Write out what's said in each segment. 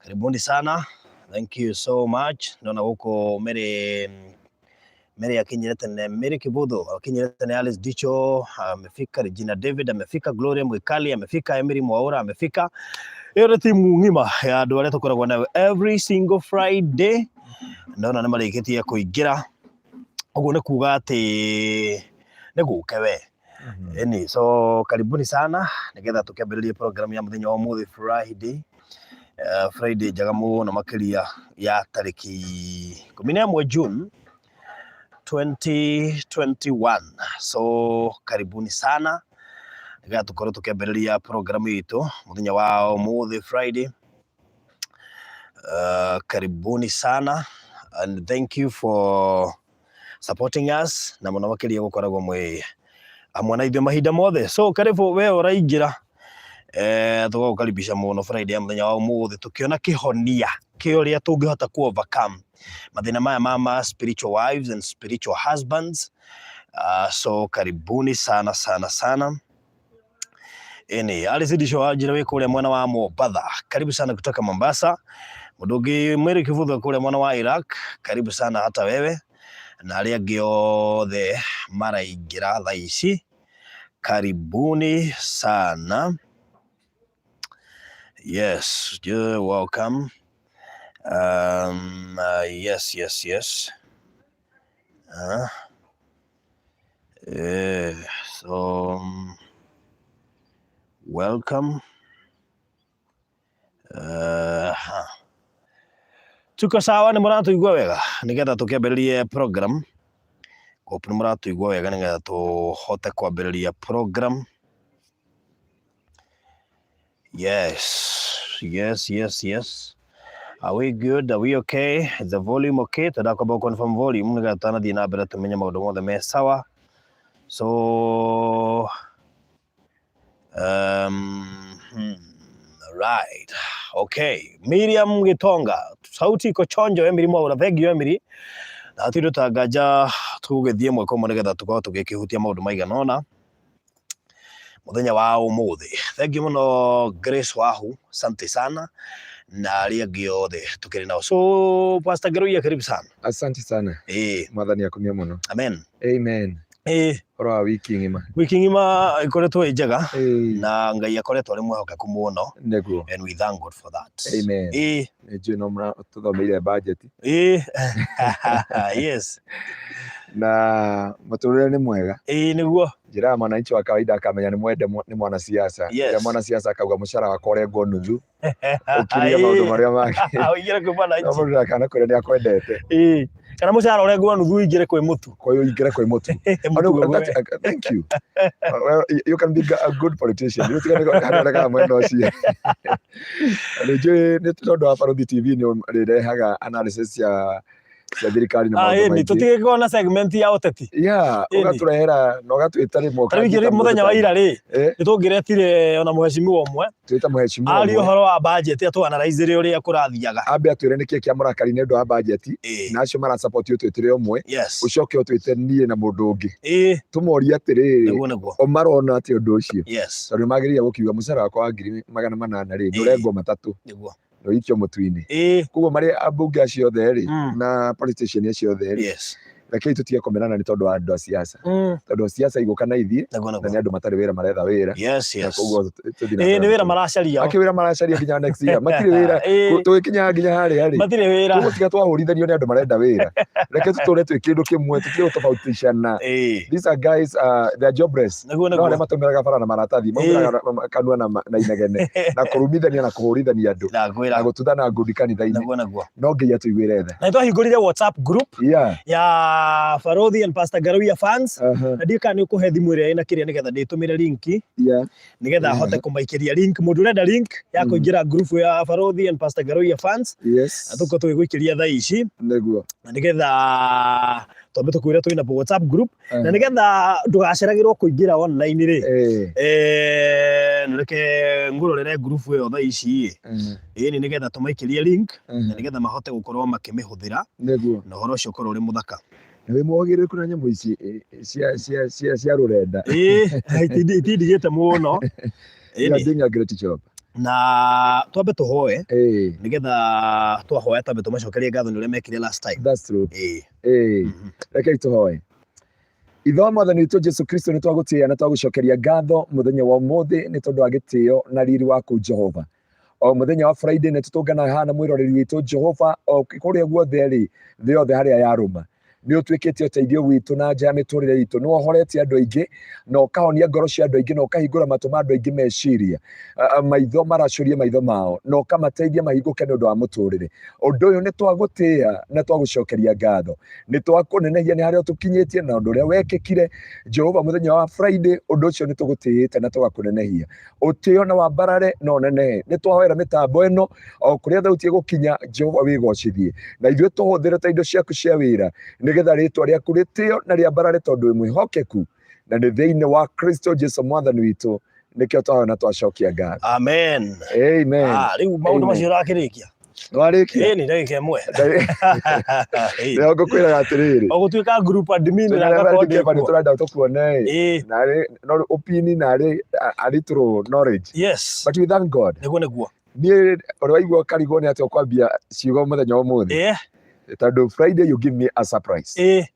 Karibuni sana. Thank you so much. Ndona gũkũ Mary Mary akinyire tene, Mary Kibuthu akinyire tene, Alice Dicho amefika, Regina David amefika, Gloria Mwikali amefika, Emily Mwaura amefika. Ĩyo nĩ timu ng'ima ya andũ arĩa tũkoragwo nayo every single Friday. Ndona nĩ marĩkĩtie kũingĩra, ũguo nĩ kuga atĩ nĩ gũke we. Ĩni, so karibuni sana nĩgetha tũkĩambĩrĩrie program ya mũthenya wa ũmũthĩ Friday. Friday njega mũno makĩria ya tarĩki 11 June 2021. So karibuni sana nĩgetha tũkorwo tũkĩambĩrĩria program itũ mũthenya wa ũmũthĩ Friday. Karibuni sana and thank you for supporting us na mũno makĩria gũkoragwo mwĩ hamwe na ithuĩ mahinda mothe. So karibu we ũraingĩra, tũgagũkaribisha mũno Friday ya mũthenya wa ũmũthĩ tũkĩona kĩhonia kĩa ũrĩa tũngĩhota ku overcome mathĩna maya ma spiritual wives and spiritual husbands. So karibuni sana sana sana. Ĩni, Alice Disho wanjĩra wĩ kũrĩa mwena wa Mombatha, karibu sana kutoka Mombasa. Mũndũ ũngĩ Mary Kibutho kũrĩa mwena wa Iraq, karibu sana hata wewe na arĩa angĩ othe maraingĩra thaa ici, karibuni sana. Yes, you're welcome. Yes. So welcome. Huh. Tuko sawa, nĩ mũratũigua wega nĩgetha tũkĩambĩrĩrie program. Hope nĩ mũratũigua wega nĩgetha tũhote kwambĩrĩria program. Yes. Are we good? Are we okay? Is the volume okay? Twenda kwamba confirm volume nĩgetha tũtanathiĩ na mbere tũmenye maũndũ mothe me sawa. So right. Okay. Miriam Gitonga, sauti iko chonjo. Emily Mwaura, thank you Emily. Na hatirĩ tanganja tũgũgĩthiĩ ĩmwe kwa ĩmwe nĩgetha tũkorwo tũgĩkĩhutia maũndũ maigana ũna mũthenya wa ũmũthĩ. Thank you mũno Grace Wahu, asante sana na arĩa angĩ othe tũkĩrĩ nao. So Pastor Ngeruia, karibu sana. Asante sana. Mwathani akumia mũno. Amen. Amen. Ũhoro wa wiki ng'ima? Wiki ng'ima ĩkoretwo ĩ njega na Ngai akoretwo arĩ mwĩhokeku mũno and we thank God for that. Amen. Nĩ njũĩ no tũthomeire budget. Yes. Na mũtũrĩre nĩ mwega. Ĩĩ, nĩguo. Njĩraga mwananchi wa kawaida akamenya nĩ mwende nĩ mwanasiasa. Rĩrĩa mwanasiasa akauga mũcara wakwa ũrengwo nuthu, ũkirie maũndũ marĩa mangĩ. Ũingĩre kwĩ mwananchi. No mũndũ ndakana kwĩra nĩ akwendete. Ĩĩ. Kana mũcara ũrengwo nuthu ũingĩre kwĩ mũtu. Kwa hiyo ũingĩre kwĩ mũtu. Mũtu Oh, no, ũgwe. Thank you. Well, you can be a good politician. Rĩu tiga nĩ handũ mwena ũcio. Nĩ njũĩ nĩ tondũ wa Barũthi TV nĩ rĩrehaga analysis cia thirikari na maũndũ Ĩni maingĩ. Tũtigĩkorwo na segment ya ũteti. Yeah, ũgatũrehera na ũgatwĩta rĩmwe. Ta rĩu ingĩ mũthenya wa ira rĩ, nĩ tũngĩretire ona mũhecimiwa ũmwe Twĩta mũhecimiwa arie ũmwe. Ũhoro wa budget, atũ-analyze ũrĩa kũrathiaga. Ambe atwĩre nĩkĩĩ kĩamũrakari nĩ ũndũ wa budget, na acio marasupport ũtwĩtĩre ũmwe, ũcoke ũtwĩte niĩ na mũndũ ũngĩ. Tũmorie atĩrĩrĩ, Nĩguo nĩguo. O marona atĩ ũndũ ũcio. Tondũ nĩmagĩrĩire gũkiuga mũcara wakwa wa 800,000 rĩ, nĩ ũrengwo matatũ. Na ũikio mũtu-inĩ. Koguo marĩ ambunge acio othe rĩ, na politician acio othe rĩ, rekei tũtige kũmenana nĩ tondũ wa andũ a siasa. Tondũ siasa igũka na ithiĩ, Nĩguo na nĩguo. nĩ andũ matarĩ wĩra maretha wĩra. Na koguo tũthiĩ na Ĩĩ, mbere nĩ wĩra na maracaria. Akĩ wĩra maracaria nginya next year. Matirĩ wĩra. Tũgĩkinya nginya harĩa rĩ. Matirĩ wĩra. Tũgũtiga twahũrithanio nĩ andũ marenda wĩra. Reke tũtũre twĩ kĩndũ kĩmwe, tũtige gũtofautishana. These are guys, they are jobless. Nĩguo No nĩguo. arĩa matũmĩraga bara na maratathi, maumĩraga kanua na inegene, na kũrumithania na kũhũrithania andũ, Ndakwĩra. Na gũtuthana ngundi kanitha-inĩ. Nĩguo nĩguo. No Ngai atũiguĩre tha. Na nĩtwahingũrire WhatsApp group ya Barothi and Pastor Ngaruiya fans. Na ndiũĩ kana nĩ ũkũhe thimũ ĩrĩa ĩna kĩrĩa nĩgetha ndĩtũmĩre link nĩgetha hote kũmaikĩria link. Mũndũ ũrenda link ya kũingĩra group ya Barothi and Pastor Ngaruiya fans, na tũkorwo tũgĩgũikĩria thaa ici na nĩgetha twambe tũkwĩre twĩna WhatsApp group na nĩgetha ndũgaceragĩrwo kũingĩra online rĩ, reke ngũrorere group ĩyo thaa ici ĩ. Ĩni, nĩgetha tũmaikĩrie link na nĩgetha mahote gũkorwo makĩmĩhũthĩra na ũhoro ũcio ũkorwo ũrĩ mũthaka. Na wĩ mwagĩrĩru na nyamũ ici cia rũrenda. Ĩĩ, itindigĩte mũno. You are doing a great job. Na twambe tũhoe nĩgetha twahoya twambe tũmacokerie ngatho nĩ ũrĩa mekire last time. That's true. Ĩĩ. Rekei tũhoe. Ithe wa Mwathani witũ Jesu Kristo, nĩ twagũtĩĩa na twagũcokeria ngatho mũthenya wa ũmũthĩ nĩ tondũ wa gĩtĩo na riri waku Jehova. O mũthenya wa Friday nĩ tũtũnganaga haha na mwĩroreri witũ Jehova o kũrĩa guothe rĩ thĩ yothe harĩa yarũma. Nĩ ũtuĩkĩte ũteithio witũ na nja ya mĩtũrĩre itũ. Nĩ wohoretie andũ aingĩ na ũkahonia ngoro cia andũ aingĩ na ũkahingũra matũ ma andũ aingĩ meciria. Maitho maracũrie maitho mao na ũkamateithia mahingũke nĩ ũndũ wa mũtũrĩre. Ũndũ ũyũ nĩ twagũtĩĩa na twagũcokeria ngatho. Nĩ twakũnenehia nĩ harĩa ũtũkinyĩtie na ũndũ ũrĩa wekĩkire Jehova mũthenya wa Friday. Ũndũ ũcio nĩ tũgũtĩĩte na tũgakũnenehia. Ũtĩo na wambarare na ũnenehe. Nĩ twahoera mĩtambo ĩno o kũrĩa thauti ĩgũkinya, Jehova wĩgocithie na ithuĩ tũhũthĩre ta indo ciaku cia wĩra nĩgetha rĩtwa rĩaku rĩtĩo na rĩambarare tondũ wĩ mwĩhokeku, na nĩ thĩinĩ wa Kristo Jesu Mwathani witũ nĩkĩo twahoya na twacokia ngatho. Amen. Amen. Ah, rĩu maũndũ macio ũrakĩrĩkia. Nĩwarĩkia? Ĩni, ndagĩka ĩmwe. Nĩho ngũkwĩraga atĩrĩrĩ. O gũtuĩka group admin na ngakorwo ndĩ kuo. Tũrenda tũkuone ĩ. Narĩ no ũpini narĩ a little knowledge. Yes. But we thank God. Nĩguo nĩguo. Niĩ ũrĩa waigua ũkarigwo nĩ atĩa ũkwambia ciugo mũthenya wa ũmũthĩ. Tondũ Friday you give me a surprise.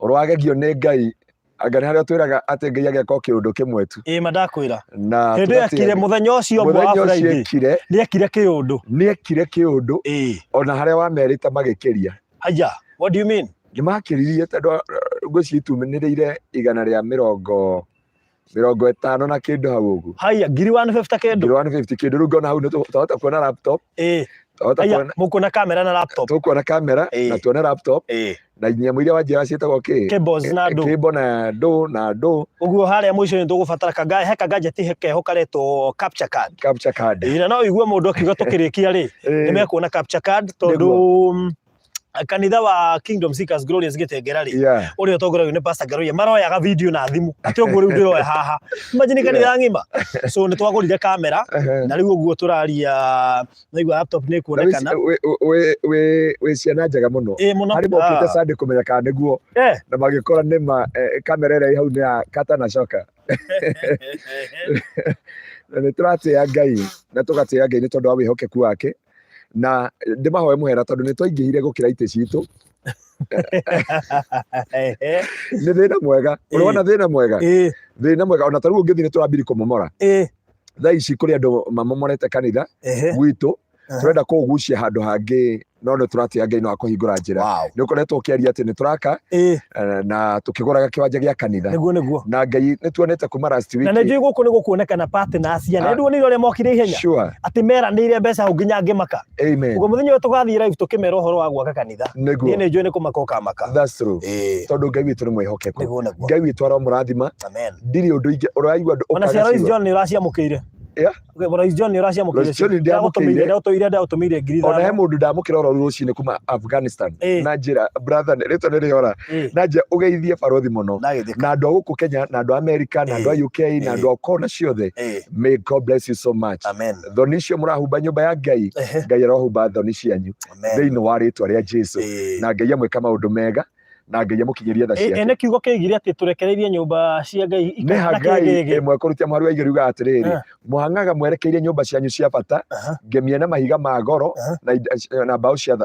Ũrĩa wagegio nĩ Ngai anga nĩ harĩa twĩraga atĩ Ngai ageka o kĩũndũ kĩmwe tu. Ĩĩ ma ndakwĩra. Na hĩndĩ ĩyo ekire mũthenya ũcio ũmwe wa Friday. Ekire. Nĩ ekire kĩũndũ. Nĩ ekire kĩũndũ. Ona harĩa wamerĩte magĩkĩria. Haya, what do you mean? Nĩ makĩririe tondũ ngwĩciria itumanĩrĩire igana rĩa 50 na kĩndũ hau ũguo. Haya, ngiri 150 kĩndũ. Ngiri 150 kĩndũ. Rĩu ngona hau nĩ twahota kuona laptop. Twahota kuona. Mũkuona kamera na laptop. Tũkuona kamera na tuone laptop. Na nyamũ iria wanjĩra ciĩtagwo kĩ? Cables na ndũ. Cable na ndũ na ndũ. Ũguo harĩa mũico nĩ tũgũbatara he ka gadget keho karetwo capture card. Capture card. Ĩĩ, na no ũigue mũndũ akiuga tũkĩrĩkia rĩ, nĩ mekuona capture card tondũ kanitha wa Kingdom Seekers Glorious Gĩtengera rĩ, ũrĩa ũtongoragio nĩ Pastor Ngaruiya maroyaga video na thimũ atĩ ũguo rĩu ndĩroya haha, imagine kanitha ng'ima. So nĩ twagũrire kamera na rĩu ũguo tũraria naigua laptop nĩ ĩkuonekana. Wĩ ciana njega mũno. Ĩĩ mũno. Harĩ mokĩte Sunday kũmenya kana nĩguo na magĩkora nĩma kamera ĩrĩa ĩ hau nĩ ya kata na coka. Na nĩ tũratĩĩa Ngai na tũgatĩĩa Ngai nĩ tondũ wa wĩhokeku wake, na ndĩmahoe mũhera tondũ nĩ twaingĩhire gũkĩra itĩ citũ. Nĩ thĩna mwega. Ũrona thĩna mwega? Thĩna mwega. Ona ta rĩu ũngĩthiĩ nĩ tũrambiri kũmomora. Thaa ici kũrĩ andũ mamomorete kanitha gwitũ, tũrenda kũũgucia handũ hangĩ, no nĩ tũratĩĩa Ngai no akũhingũra njĩra. Nĩ ũkoretwo ũkĩaria atĩ nĩ tũraka na tũkĩgũraga kĩwanja gĩa kanitha. Nĩguo nĩguo. Na Ngai nĩ tuonete kuma last week. Na nĩ njũĩ gũkũ nĩ gũkuonekana partners cia. Nĩ nduonire ũrĩa mokire ihenya. Atĩ meranĩire mbeca hau nginya ngĩmaka. Amen. Ũguo mũthenya ũyũ tũgathiĩ live tũkĩmera ũhoro wa gwaka kanitha. Nĩguo. Niĩ nĩ njũĩ nĩ kũmaka ũkamaka. That's true. Tondũ Ngai witũ nĩ mwĩhokeku. Nĩguo nĩguo. Ngai witũ aromũrathima. Amen. Ndirĩ ũndũ ingĩ ũraigua andũ Ona cia Lois John nĩ ũraciamũkĩire. Yeah. Lois John nĩ ũraciamũkĩire. Lois John nĩ ndamũkĩire. Ndagũtũmĩire ngiri ithano. Ona he mũndũ ndamũkĩra oro rũcinĩ kuma Afghanistan. Na njĩra brother rĩtwa nĩ rĩora. Na njĩra ũgeithie barothi mũno. Na andũ a gũkũ Kenya na andũ a America na andũ a UK na andũ a kona ciothe. May God bless you so much. Amen. Thoni icio mũrahumba nyũmba ya Ngai. Ngai arohumba thoni cianyu. Thĩinĩ wa rĩtwa rĩa Jesu. Na Ngai amwĩka maũndũ mega. Na Ngai amũkinyĩrie tha ciake. Nĩ kiugo kĩigire atĩ tũrekereirie nyũmba cia Ngai nĩ Hagai ĩmwe kũrutia mũhari wa igĩrĩ ugaga atĩrĩrĩ, mũhang'aga mwerekeire nyũmba cianyu cia bata, ngemie na mahiga ma goro na mbaũ cia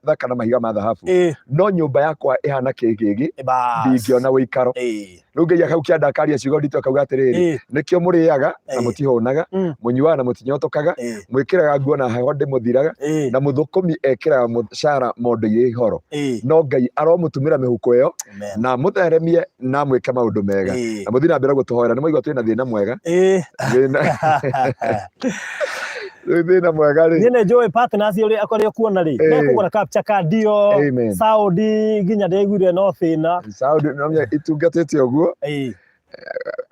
thaka na mahiga ma thahabu, no nyũmba yakwa ĩhana kĩgĩgĩ, ndingĩona ũikaro. Rĩu Ngai akau kĩanda akaria ciugo nditũ akauga atĩrĩrĩ, nĩkĩo mũrĩaga na mũtihũnaga, mũnyuaga na mũtinyotokaga, mwĩkĩraga nguo na heho ndĩmũthiraga, na mũthũkũmi ekĩraga mũcara mondo irĩ horo. No Ngai aromũtumĩra mĩhuko ĩyo na mũtheremie na mwĩke maũndũ mega, na mũthiĩ na mbere gũtũhoera. Nĩ mwaigua twĩna thĩna mwega. Thĩna mwega rĩ. Niĩ nĩ njũĩ partners ũrĩa akorĩa kuona rĩ, mekũgũra capture card ĩyo, sound nginya ndĩaiguire no thĩna. Sound no itungatĩte ũguo.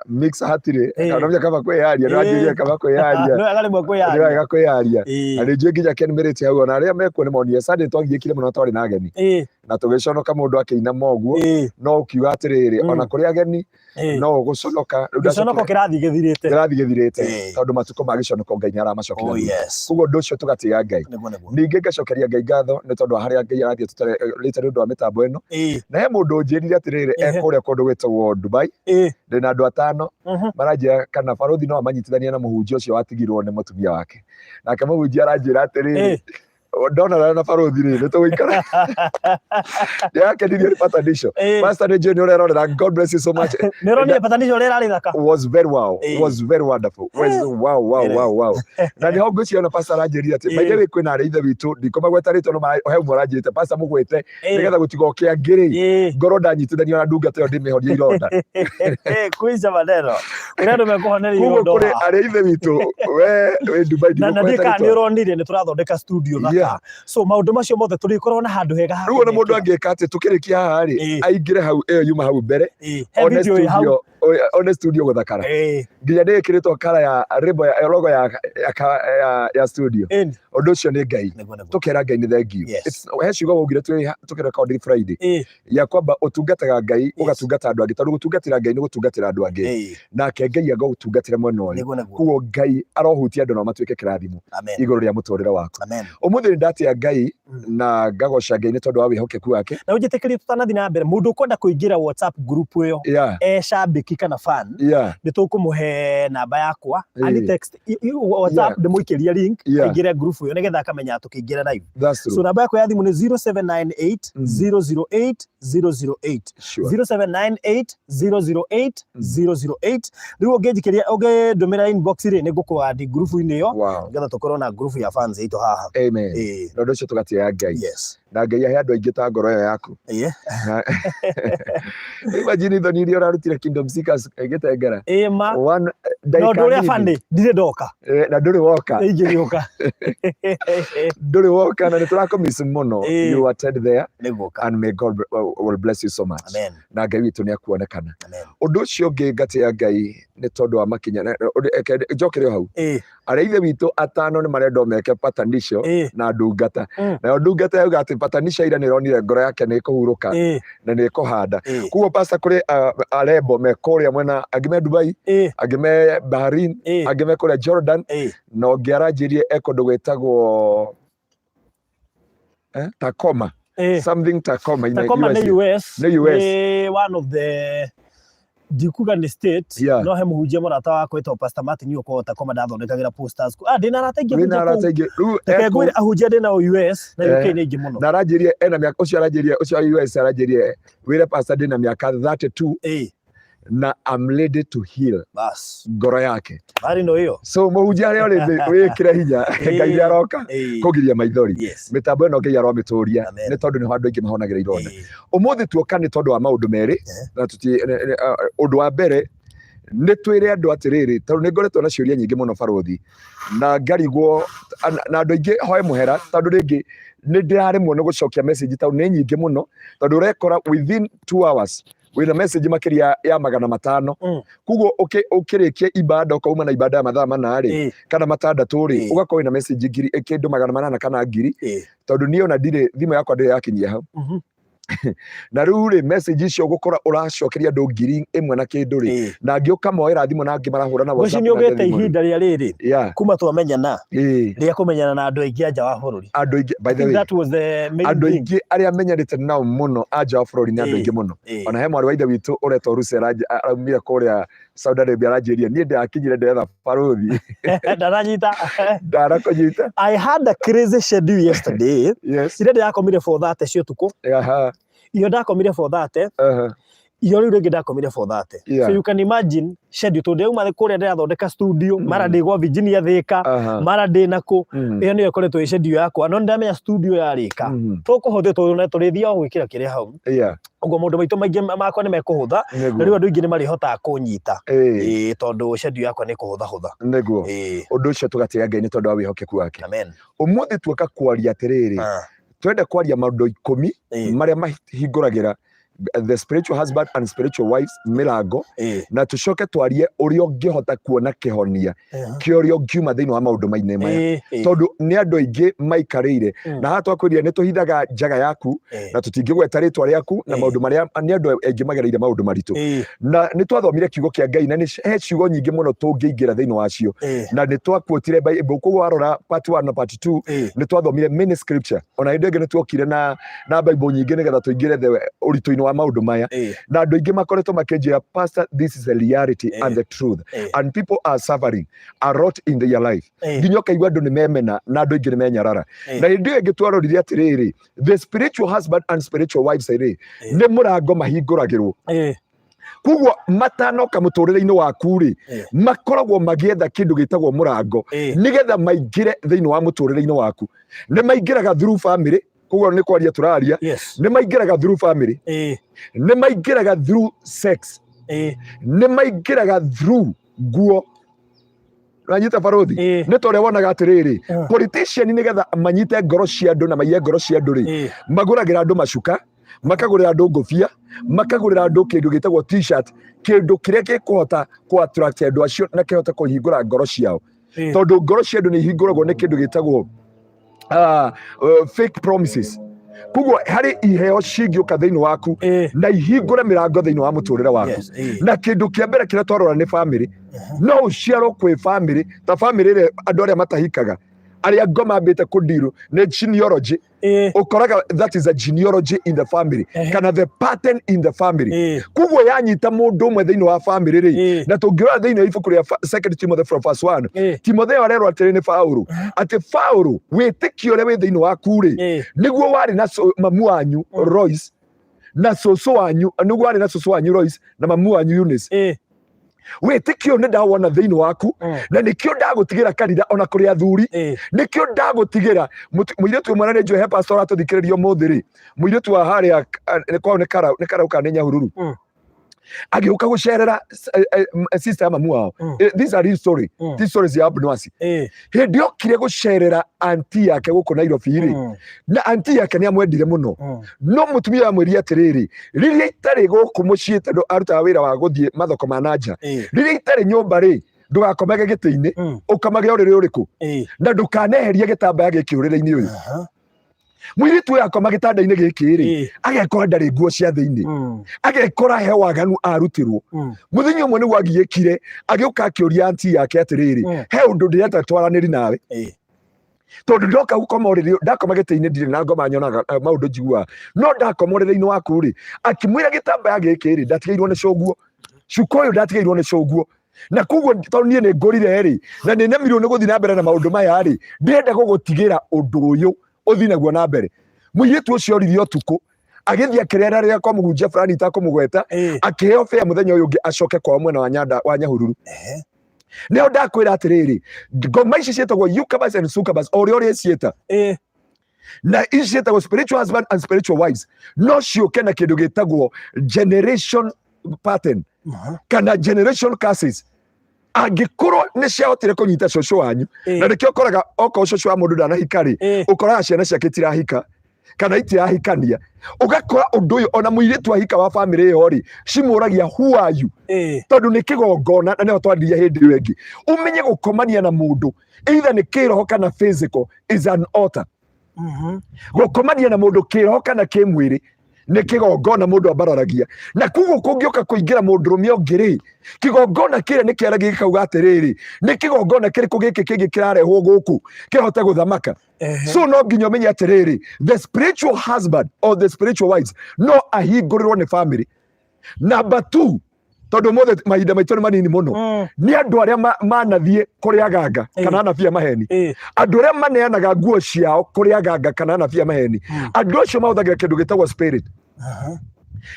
Mix hatirĩ, no menya kaba kwĩyaria, no anjĩrire kaba kwĩyaria. No wega rĩmwe kwĩyaria. Nĩ wega kwĩyaria. Na nĩ njũĩ nginya Ken Mirĩti hau, ona arĩa mekuo nĩ monire Sunday twagiĩkire mũno twarĩ na ageni. Na tũgĩconoka mũndũ akĩinama ũguo, no ũkiuga atĩrĩrĩ, ona kũrĩ ageni No ũgũconoka. Rĩu Gĩconoko kĩrathiĩ gĩthirĩte. Kĩrathiĩ gĩthirĩte, tondũ matukũ ma gĩconoko Ngai nĩ aramacokia thutha. Koguo ũndũ ũcio tũgatĩĩa Ngai. Nĩguo nĩguo. Ningĩ ngacokeria Ngai ngatho nĩ tondũ wa harĩa Ngai arathiĩ tũtarĩte nĩ ũndũ wa mĩtambo ĩno. Na he mũndũ ũnjĩrire atĩrĩrĩ, ekũrĩa kũndũ gwĩtagwo Dubai, ndĩna andũ atano maranjĩra kana barũthi no amanyitithanie na mũhunjia ũcio watigirwo nĩ mũtumia wake. Nake mũhunjia aranjĩra atĩrĩrĩ, ndonana na barũthi rĩ, nĩ tũgũikara. Ndĩrakenirio nĩ patanisho. Pastor, nĩ njũĩ nĩ ũrerorera. God bless you so much. Nĩ ũronire patanisho ũrĩa ĩrarĩ thaka? Was very wow. Was very wonderful. Was wow. Na nĩho ngwĩciria ona pastor aranjĩrire atĩ, by the way, kwĩna arĩa ithe witũ ndikũmagweta rĩtwa no he ũmwe aranjĩrĩte pastor mũgwete nĩgetha gũtigoke angĩ rĩ, ngorwo ndanyitithania na ndungata ĩyo ndĩmĩhorie ironda. Kuica maneno. Kũrĩ andũ mekũhoneria Koguo ironda kũrĩ haha. arĩa ithe witũ we wĩ Dubai, Na ndikũgweta ndiĩ kana nĩ rĩtwa. ũronire nĩ tũrathondeka studio thaka. So maũndũ macio mothe tũrĩkorwo na handũ hega ha Rĩu ona mũndũ kũmekĩra. angĩka atĩ tũkĩrĩkia haha rĩ, aingĩre hau ĩyo yuma hau mbere, He one video ĩ hau. studio, one studio gũthakara. Nginya nĩ ĩkĩrĩtwo kara ya rĩmbo ya logo ya studio. Ũndũ ũcio nĩ Ngai. Nĩguo nĩguo. Tũkera Ngai nĩ thank you. He ciugo waugire tũkĩrekondi Friday ya kwamba ũtungataga Ngai, ũgatungata andũ angĩ, tondũ gũtungatĩra Ngai nĩ gũtungatĩra andũ angĩ, nake Ngai agũtungatĩra mwena ũyũ. Nĩguo nĩguo. Koguo Ngai arohutia andũ nao matuĩke kĩrathimo Amen. igũrũ rĩa mũtũrĩre waku. Amen. Ũmũthĩ nĩ ndatĩa Ngai na ngagoca Ngai nĩ tondũ wa wĩhokeku wake. Na ũnjĩtĩkĩrie tũtanathiĩ na mbere, mũndũ ũkwenda kũingĩra WhatsApp group ĩyo e cambĩki kana fan, nĩ tũkũmũhe namba yakwa, ani text WhatsApp, ndĩmũikĩrie link aingĩre group ĩyo nĩgetha akamenya tũkĩingĩra live. That's true. So namba yakwa ya thimũ nĩ 0798 008 008. 0798 008 008. Rĩu ũngĩnjikĩria, ũngĩndũmĩra inbox rĩ, nĩ ngũkũandi group-inĩ ĩyo nĩgetha tũkorwo na group ya fans itũ haha. Amen. Na ũndũ ũcio tũgatĩĩa Ngai. Na Ngai ahe andũ aingĩ ta ngoro ĩyo yaku. Imagine ithoni iria ũrarutire Kingdom Seekers ĩgĩtengera. Ĩĩ ma. One Na ndagĩka ũndũ ũrĩa nini. funny, ndirĩ ndoka. Na ndũrĩ woka. Ingĩgĩũka. Ndũrĩ woka na nĩ tũrakũmiss mũno. You attend there Nĩgũka. and may God will bless you so much. Amen. Na Ngai witũ nĩ akuonekana. Amen. Ũndũ ũcio ũngĩ ngatĩĩa Ngai nĩ tondũ wa makinya. Njokere o hau. Arĩa ithe witũ atano nĩ marendwo meke patanisho na ndungata. Nayo ndungata yauga atĩ patanisho ira nĩ ĩronire ngoro yake nĩ ĩkũhurũka na nĩ ĩkũhanda. Koguo pastor, kũrĩ arembo me kũrĩa mwena, angĩ me Dubai, angĩ me Bahrain, angĩ me kũrĩa Jordan, na ũngĩ aranjĩrie e kũndũ gwĩtagwo Tacoma. Something Tacoma in the Tacoma nĩ USA. US. Nĩ US. Nĩ one of the, ndikuga nĩ state, no he mũhunjia mũrata wakwa wĩtagwo Pastor Martin ũkoragwo Tacoma, ndathondekagĩra posters. Ah, ndĩna arata aingĩ Wĩna ahunjia arata kũu. aingĩ. Rĩu Reke ekũ ngwĩre, ahunjia ndĩ nao US na UK nĩ aingĩ mũno. Na aranjĩrie ena mĩaka, ũcio aranjĩrie, ũcio wa US aranjĩrie wĩre pastor ndĩna mĩaka 32 na I'm ready to heal Bas. ngoro yake. Bari no ĩyo. So mũhunjia harĩa ũrĩ thĩ wĩkĩre hinya, Ngai nĩ aroka kũgiria maithori. Mĩtambo ĩno Ngai aromĩtũria nĩ tondũ nĩho andũ aingĩ mahonagĩra ironda. Ũmũthĩ tuoka nĩ tondũ wa maũndũ merĩ, na tuti ũndũ wa mbere nĩ twĩre andũ atĩrĩrĩ, tondũ nĩ ngoretwo na ciũria nyingĩ mũno barũthi, na ngarigwo na andũ aingĩ hoe mũhera, tondũ rĩngĩ nĩ ndĩraremwo nĩ gũcokia message tondũ nĩ nyingĩ mũno, tondũ ũrekora within 2 hours wĩna message makĩria ya 500. Koguo ũkĩrĩkia ibada, ũkauma na ibada ya mathaa 4 rĩ, kana 6 rĩ, ũgakorwo wĩna message ngiri kĩndũ 800 kana 1000, tondũ niĩ ona ndirĩ thimũ yakwa ndĩrĩ yakinyia hau. Na rĩu rĩ, message icio ũgũkora ũracokeria andũ 1000 na kĩndũ rĩ, na angĩ ũkamoera thimũ na angĩ marahũra na Ngwĩciria WhatsApp nĩ na angĩ ũgĩte thimũ rĩ. ihinda rĩa rĩrĩ kuma twamenyana rĩa kũmenyana na andũ aingĩ a nja wa bũrũri. Andũ aingĩ, by I the think way, that was the main andũ thing. aingĩ arĩa menyanĩte nao mũno a nja wa bũrũri nĩ andũ aingĩ mũno. Ona he mwarĩ wa ithe witũ ũretwo Rusi araumire kũrĩa Saudi Arabia, aranjĩria niĩ ndĩrakinyire ndĩretha barũthi. Ndaranyita. Ndarakũnyita. I had a crazy schedule yesterday. Ira ndĩrakomire 4:30 cia ũtukũ. Iyo ndakomire 4:30. Iyo rĩu rĩngĩ ndakomire 4:30. So you can imagine schedule, tondũ ndauma kũrĩa ndĩrathondeka studio, mara ndĩ gwa Virginia Thika, mara ndĩ nakũ. Ĩyo nĩyo ĩkoretwo ĩ schedule yakwa, no nĩndamenya studio yarĩka tũkũhũthia tondũ tũrĩthiaga gwĩkĩra kĩrĩa hau. Ũguo maũndũ maitũ maingĩ makwa nĩ mekũhũtha, na rĩu andũ aingĩ nĩ marĩhotaga kũnyita, tondũ schedule yakwa nĩ kũhũthahũtha. Nĩguo. Ũndũ ũcio tũgatĩĩa Ngai nĩ tondũ wa wĩhokeku wake. Amen. Ũmũthĩ tuoka kwaria atĩrĩrĩ, twenda kwaria maũndũ 10 marĩa mahingũragĩra The spiritual husband and spiritual wives mĩrango, na tũcoke twarie ũrĩa ũngĩhota kuona kĩhonia kĩa ũrĩa ũngiuma thĩinĩ wa maũndũ mainĩ maya, ĩ ĩ tondũ nĩ andũ aingĩ maikarĩire. Na haha twakwĩrire nĩ tũhithaga njaga yaku na tũtingĩgweta rĩtwa rĩaku na maũndũ marĩa nĩ andũ aingĩ magereire maũndũ maritũ. Na nĩ twathomire kiugo kĩa Ngai na nĩ he ciugo nyingĩ mũno tũngĩingĩra thĩinĩ wacio, na nĩ twakuotire Bible. Koguo warora part 1 na part 2, nĩ twathomire many scripture. Ona hĩndĩ ĩngĩ nĩ tuokire na Bible nyingĩ nĩgetha tũingĩre the ũritũ-inĩ wa maũndũ maya. Na andũ aingĩ makoretwo makĩnjĩra, "Pastor, this is a reality and the truth, and people are suffering a lot in their life." Nginya ũkaigua andũ nĩ memena na andũ aingĩ nĩ menyarara. Na hĩndĩ ĩyo ĩngĩ twarorire atĩrĩrĩ, the spiritual husband and spiritual wives rĩ, nĩ mũrango mahingũragĩrwo. Koguo matanoka mũtũrĩre-inĩ waku rĩ, makoragwo magĩetha kĩndũ gĩtagwo mũrango nĩgetha maingĩre thĩinĩ wa mũtũrĩre-inĩ waku. Nĩ maingĩraga through family. Koguo nĩ kwaria tũraria. Nĩ maingĩraga through family, nĩ maingĩraga through sex, nĩ maingĩraga through nguo. Nanyita, barothi? Ĩ. Nĩ ta ũrĩa wonaga atĩrĩrĩ, politician nĩgetha manyite ngoro cia andũ na maiye ngoro cia andũ rĩ, magũragĩra andũ macuka, makagũrĩra andũ ngũbia, makagũrĩra andũ kĩndũ gĩtagwo T-shirt, kĩndũ kĩrĩa gĩkũhota kũ attract andũ acio na kĩhote kũhingũra ngoro ciao, tondũ ngoro cia andũ nĩ ihingũragwo nĩ kĩndũ gĩtagwo fake promises. Koguo harĩ iheo cingĩũka thĩinĩ waku na ihingũre mĩrango thĩinĩ wa mũtũrĩre waku. Na kĩndũ kĩa mbere kĩrĩa twarora nĩ family. No ũciarwo kwĩ family, ta family ĩrĩa andũ arĩa matahikaga, arĩa ngoma ambĩte kũndirũ nĩ genealogy. Ũkoraga that is a genealogy in the family kana the pattern in the family. Koguo yanyita mũndũ ũmwe thĩinĩ wa family rĩ, na tũngĩrora thĩinĩ wa ibuku rĩa Second Timothy from verse 1, Timotheo arerwo atĩrĩ nĩ Paũlũ atĩ, "Paũlũ, wĩtĩkio ũrĩa wĩ thĩinĩ waku rĩ, nĩguo warĩ na mamu wanyu Lois na cũcũ wanyu, nĩguo warĩ na cũcũ wanyu Lois na mamu wanyu Eunice. Wĩtĩkio nĩ ndawona thĩinĩ waku, na nĩkĩo ndagũtigĩra kanitha ona kũrĩ athuri, nĩkĩo ndagũtigĩra." Mũirĩtu ũmwe, na nĩ njũĩ he pastor aratũthikĩrĩria ũmũthĩ rĩ, mũirĩtu wa harĩa nĩ kwao nĩ Karau, nĩ Karau kana nĩ Nyahururu, agĩũka gũcerera sister ya mamu wao. These are real story. These stories ya Abnwasi. Hĩndĩ okire gũcerera anti yake gũkũ Nairobi rĩ, na anti yake nĩ amwendire mũno, no mũtumia amwĩrire atĩrĩrĩ, "Rĩrĩa itarĩ gũkũ mũciĩ," tondũ arutaga wĩra wa gũthiĩ mathoko ma nanja, "rĩrĩa itarĩ nyũmba rĩ, ndũgakomage gĩtĩ-inĩ, ũkamage ũrĩrĩ ũrĩkũ, na ndũkaneherie gĩtambaya gĩkĩ ũrĩrĩ-inĩ ũyũ." Mũirĩtu ũyũ akoma gĩtanda-inĩ gĩkĩ rĩ, agekora ndarĩ nguo cia thĩinĩ, agekora he waganu arutirwo. Mũthenya ũmwe nĩguo agiĩkire, agĩũka akĩũria anti yake atĩrĩrĩ, "He ũndũ ndĩrenda twaranĩri nawe, tondũ ndoka gũkoma ũrĩrĩ, ndakoma gĩtĩ-inĩ ndirĩ na ngoma, nyonaga maũndũ njiguaga, no ndakoma ũrĩrĩ-inĩ waku rĩ," akĩmwĩra, "gĩtambaya gĩkĩ rĩ, ndatigĩirwo nĩ cũguo, cuka ũyũ ndatigĩirwo nĩ cũguo, na koguo tondũ niĩ nĩ ngũrire rĩ, na nĩ nemirwo nĩ gũthiĩ na mbere na maũndũ maya rĩ, ndĩrenda gũgũtigĩra ũndũ ũyũ ũthiĩ naguo na mbere." Mũirĩtu ũcio oririe ũtukũ, agĩthiĩ akĩrera rĩrĩa kwa mũhunjia fulani itakũmũgweta, akĩheo bĩa mũthenya ũyũ ũngĩ acoke kwao mwena wa Nyanda wa Nyahururu. Nĩho ndakwĩra atĩrĩrĩ, ngoma ici ciĩtagwo incubus and succubus, o ũrĩa ũrĩciĩta, na ici ciĩtagwo spiritual husband and spiritual wives, no ciũke na kĩndũ gĩtagwo generation pattern kana generation curses, angĩkorwo nĩ ciahotire kũnyita cũcũ wanyu. Na nĩkĩo ũkoraga okorwo cũcũ wa mũndũ ndanahika rĩ, ũkoraga ciana ciake itirahika kana itirahikania. Ũgakora ũndũ ũyũ ona mũirĩtu ahika wa famĩlĩ ĩyo rĩ, cimũragia, "Who are you?" Tondũ nĩ kĩgongona. Na nĩho twandirie hĩndĩ ĩyo ĩngĩ, ũmenye gũkomania na mũndũ either nĩ kĩroho kana physical is an altar. Gũkomania na mũndũ kĩroho kana kĩmwĩrĩ nĩ kĩgongona mũndũ ambararagia, na koguo kũngĩũka kũingĩra mũndũrũme ũngĩ rĩ, kĩgongona kĩrĩa nĩ kĩaragia gĩkauga atĩrĩrĩ, nĩ kĩgongona kĩrĩkũ gĩkĩ kĩngĩ kĩrarehwo gũkũ kĩhote gũthamaka? So no nginya ũmenye atĩrĩrĩ, the spiritual husband or the spiritual wives no ahingũrĩrwo nĩ family. Number two, tondũ ũmũthĩ mahinda maitũ nĩ manini mũno, nĩ andũ arĩa manathiĩ kũrĩ aganga kana anabii a maheni, andũ arĩa maneanaga nguo ciao kũrĩ aganga kana anabii a maheni. Andũ acio mahũthagĩra kĩndũ gĩtagwo spirit,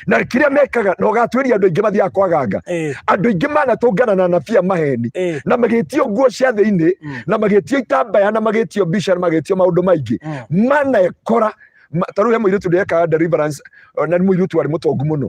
na kĩrĩa mekaga na ũgatuĩria andũ aingĩ mathiaga kwa aganga, andũ aingĩ manatũngana na anabii a maheni na magĩtio nguo cia thĩinĩ, na magĩtio itambaya, na magĩtio mbica, na magĩtio maũndũ maingĩ. Manekora ta rĩu he mũirĩtu ndĩrekaga deliverance, na nĩ mũirĩtu warĩ mũtongu mũno.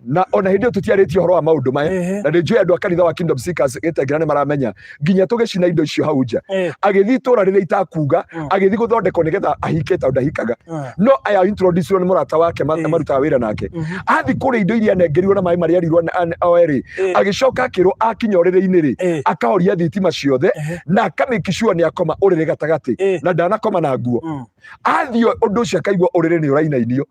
Na ona hĩndĩ ĩyo tũtiarĩtie ũhoro wa maũndũ maya. Na nĩ njũĩ andũ a kanitha wa Kingdom Seekers Gĩtengera nĩ maramenya nginya tũgĩcina indo icio hau nja. Agĩthiĩ itũra rĩrĩa itakuga, agĩthiĩ gũthondekwo nĩgetha ahike tondũ ndahikaga. No aya introduce nĩ mũrata wake marutaga wĩra nake. Athiĩ kũrĩa indo iria anengerirwo na maĩ marĩa erirwo oe rĩ, agĩcoka akĩrwo akinya ũrĩrĩ-inĩ rĩ, akahoria thitima ciothe na akamake sure nĩ akoma ũrĩrĩ gatagatĩ na ndanakoma na nguo. Athiĩ ũndũ ũcio akaigua ũrĩrĩ nĩ ũrainainio.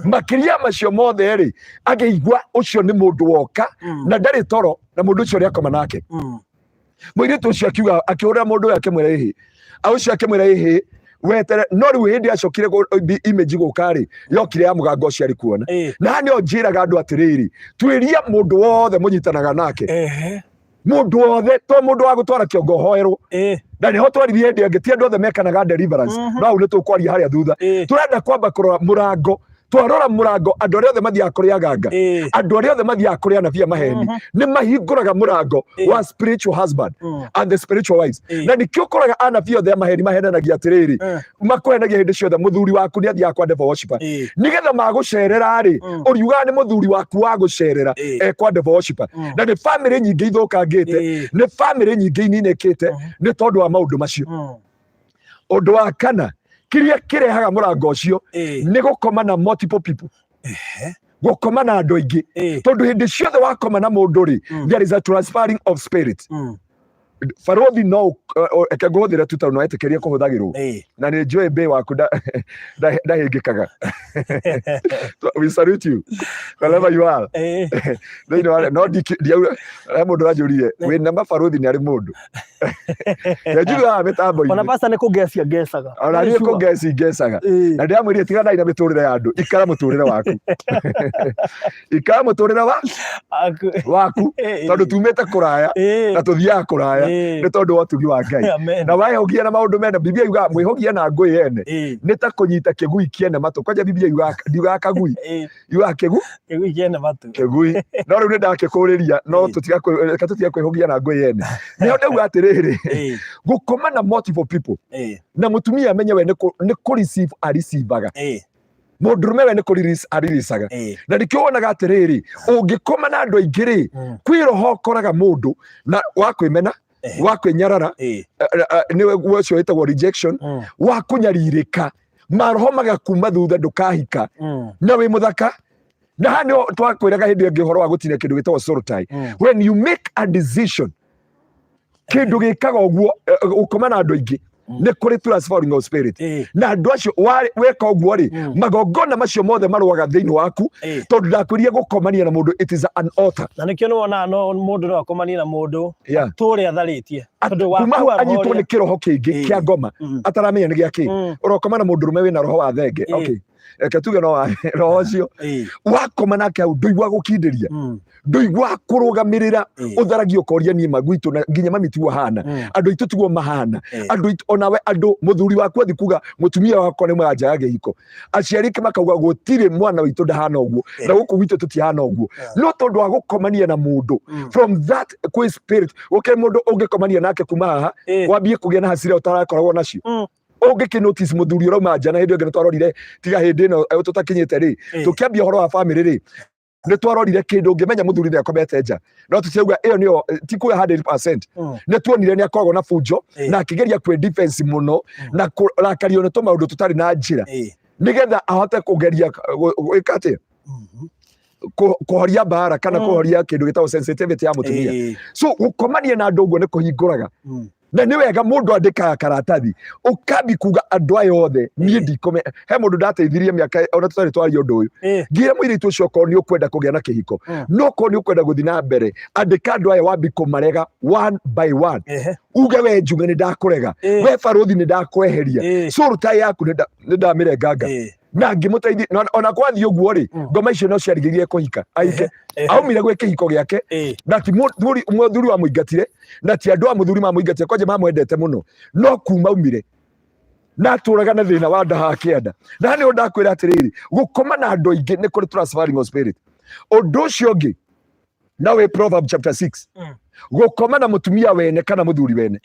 Makĩria macio mothe rĩ, akĩigua ũcio nĩ mũndũ woka na ndarĩ toro na mũndũ ũcio nĩ akoma nake. Mũirĩtu ũcio akiuga, akĩhũrĩra mũndũ ũyũ akĩmwĩra ĩhĩ, ũcio akĩmwĩra ĩhĩ wetere. No rĩu hĩndĩ acokire image gũka rĩ, yokire ya mũgango ũcio arĩ kuona. Na haha nĩho njĩraga andũ atĩrĩrĩ, tuĩria mũndũ wothe mũnyitanaga nake, mũndũ wothe, to mũndũ wa gũtwara kĩongo hoerwo. Na nĩho twaririe hĩndĩ ĩngĩ, ti andũ othe mekanaga deliverance. No hau nĩ tũkwaria harĩa thutha. Tũrenda kwamba kũrora mũrango. Twarora mũrango, andũ arĩa othe mathiaga kũrĩ aganga, andũ arĩa othe mathiaga kũrĩ anabii a maheni, nĩ mahingũraga mũrango wa spiritual husband and the spiritual wives. Na nĩkĩo ũkoraga anabii othe a maheni mahenanagia atĩrĩrĩ, makũhenagia hĩndĩ ciothe mũthuri waku nĩ athiaga kwa devil worshiper, nĩgetha magũcerera rĩ, ũriugaga nĩ mũthuri waku wa gũcerera e kwa devil worshiper. Na nĩ famĩlĩ nyingĩ ithũkangĩte, nĩ famĩlĩ nyingĩ ininĩkĩte nĩ tondũ wa maũndũ macio. Ũndũ wa kana kĩrĩa kĩrehaga mũrango ũcio nĩ gũkoma na multiple people, gũkoma na andũ aingĩ, tondũ hĩndĩ ciothe wakoma na mũndũ rĩ, there is a transferring of spirit. Barothi no reke ngũhũthĩre tu tondũ no etĩkĩrie kũhũthagĩrwo. Na nĩ njũĩ mbĩ waku ndahĩngĩkaga. We salute you wherever you are. Thĩinĩ wa no ndiauga he mũndũ ũranjũrire wĩna mabarothi nĩ arĩ mũndũ njugaga Ona mĩtambo-inĩ. Pastor nĩ kũngecia ngecaga. Ona niĩ kũngeci ngecaga. Na ndĩramwĩrire tiganai na mĩtũrĩre ya andũ, ikara mũtũrĩre waku, ikara mũtũrĩre wa Aku. waku, tondũ tumĩte kũraya na tũthiaga kũraya nĩ tondũ wa ũtugi wa Ngai. Amen. Na wehũgia na maũndũ mene, Biblia yugaga mwĩhũgie na ngũĩ ene nĩ ta kũnyita kĩgui kĩene matũ. Kwanja Biblia yugaga, ndiugaga kagui, yugaga kĩgu Kĩgui kĩene matũ. Kĩgui. No rĩu nĩ ndakĩkũrĩria no reke tũtiga kwĩhũgia na ngũĩ ene. Nĩho ndauga atĩrĩrĩ, gũkoma na multiple people, na mũtumia amenye we nĩ kũ receive areceivaga, mũndũrũme we nĩ kũ release areleasaga. Na nĩkĩo wonaga atĩrĩrĩ, ũngĩkoma na andũ aingĩ rĩ, kwĩ roho ũkoraga mũndũ na wa kwĩmena, wa kwĩnyarara, nĩ ũcio wĩtagwo rejection, wa kũnyarirĩka, maroho magakuma thutha ndũkahika na wĩ mũthaka. Na haha nĩho twakwĩraga hĩndĩ ĩngĩ ũhoro wa gũtinia kĩndũ gĩtagwo soul tie. When you make a decision, kĩndũ gĩkaga ũguo, gũkoma na andũ aingĩ nĩ kũrĩ transferring of spirit. Na andũ acio weka ũguo rĩ, magongona macio mothe marũaga thĩinĩ waku, tondũ ndakwĩrire gũkomania na mũndũ, it is an altar. Na nĩkĩo nĩ wonaga no mũndũ no akomanie na mũndũ tũrĩa atharĩtie tondũ Kuma hau wakua roho anyitwo nĩ kĩroho kĩngĩ kĩa ngoma ataramenya nĩ gĩa kĩ. Ũrokoma na mũndũrũme wĩna roho wa thenge, okay, reke tuge no roho ũcio, wakoma nake hau ndũigua gũkindĩria, ndũigua kũrũgamĩrĩra. Ũtharagia ũkoria niĩ magwitũ na nginya mami tiguo ahana, andũ aitũ tiguo mahana, andũ aitũ onawe andũ mũthuri waku athi kuga mũtumia wakwa nĩ mwanja ya gĩhiko, aciari ake makauga gũtirĩ mwana witũ ndahana ũguo, na gũkũ gwitũ tũtihana ũguo. No tondũ wa gũkomania na mũndũ, from that kwĩ spirit gũkĩrĩ mũndũ ũngĩkomania nake kuma haha wambie kũgĩa na hasira ũtarakoragwo nacio. Ũngĩkĩ notice mũthuri ũrauma nja, na hĩndĩ ĩyo ĩngĩ nĩtwarorire, tiga hĩndĩ ĩno tũtakinyĩte rĩ, tũkĩambia ũhoro wa family rĩ, nĩ twarorire kĩndũ ũngĩmenya mũthuri nĩ akomete nja, no tũtirauga ĩyo nĩyo ti kuga 100%. Nĩ tuonire nĩ akoragwo na bunjo na akĩgeria kwĩ defense mũno na kũrakario nĩ tũmaũndũ tũtarĩ na njĩra nĩgetha ahote kũgeria gwĩka atĩa, kũhoria mbara kana kũhoria kĩndũ gĩtagwo sensitivity ya mũtumia. So gũkomania na andũ ũguo nĩ kũhingũraga. Na nĩ wega mũndũ andĩkaga karatathi ũkambi kuga andũ aya othe niĩ ndikome. He mũndũ ndateithirie mĩaka ona tũtarĩ twaria ũndũ ũyũ, ngira mũirĩtu ũcio, okorwo nĩ ũkwenda kũgĩa na kĩhiko, no okorwo nĩ ũkwenda gũthiĩ na mbere, andĩka andũ aya wambi kũmarega one by one. Uge we Njuge nĩ ndakũrega, we Barũthi nĩ ndakweheria, soul tie yaku nĩ ndamĩrenganga. Na ngĩmũteithia ona kwathiĩ ũguo rĩ, ngoma icio no ciarigĩrĩrie kũhika ahike. Aumire gwĩ kĩhiko gĩake na ti mũthuri wamũingatire, na ti andũ a mũthuri mamũingatire, kwanja mamwendete mũno, no kuma aumire na atũraga na thĩna wa nda hakĩenda. Na nĩho ndakwĩra atĩrĩrĩ, gũkoma na andũ aingĩ nĩ kũrĩ transferring of spirit. Ũndũ ũcio ũngĩ na wĩ Proverb chapter 6, gũkoma na mũtumia wene kana mũthuri wene,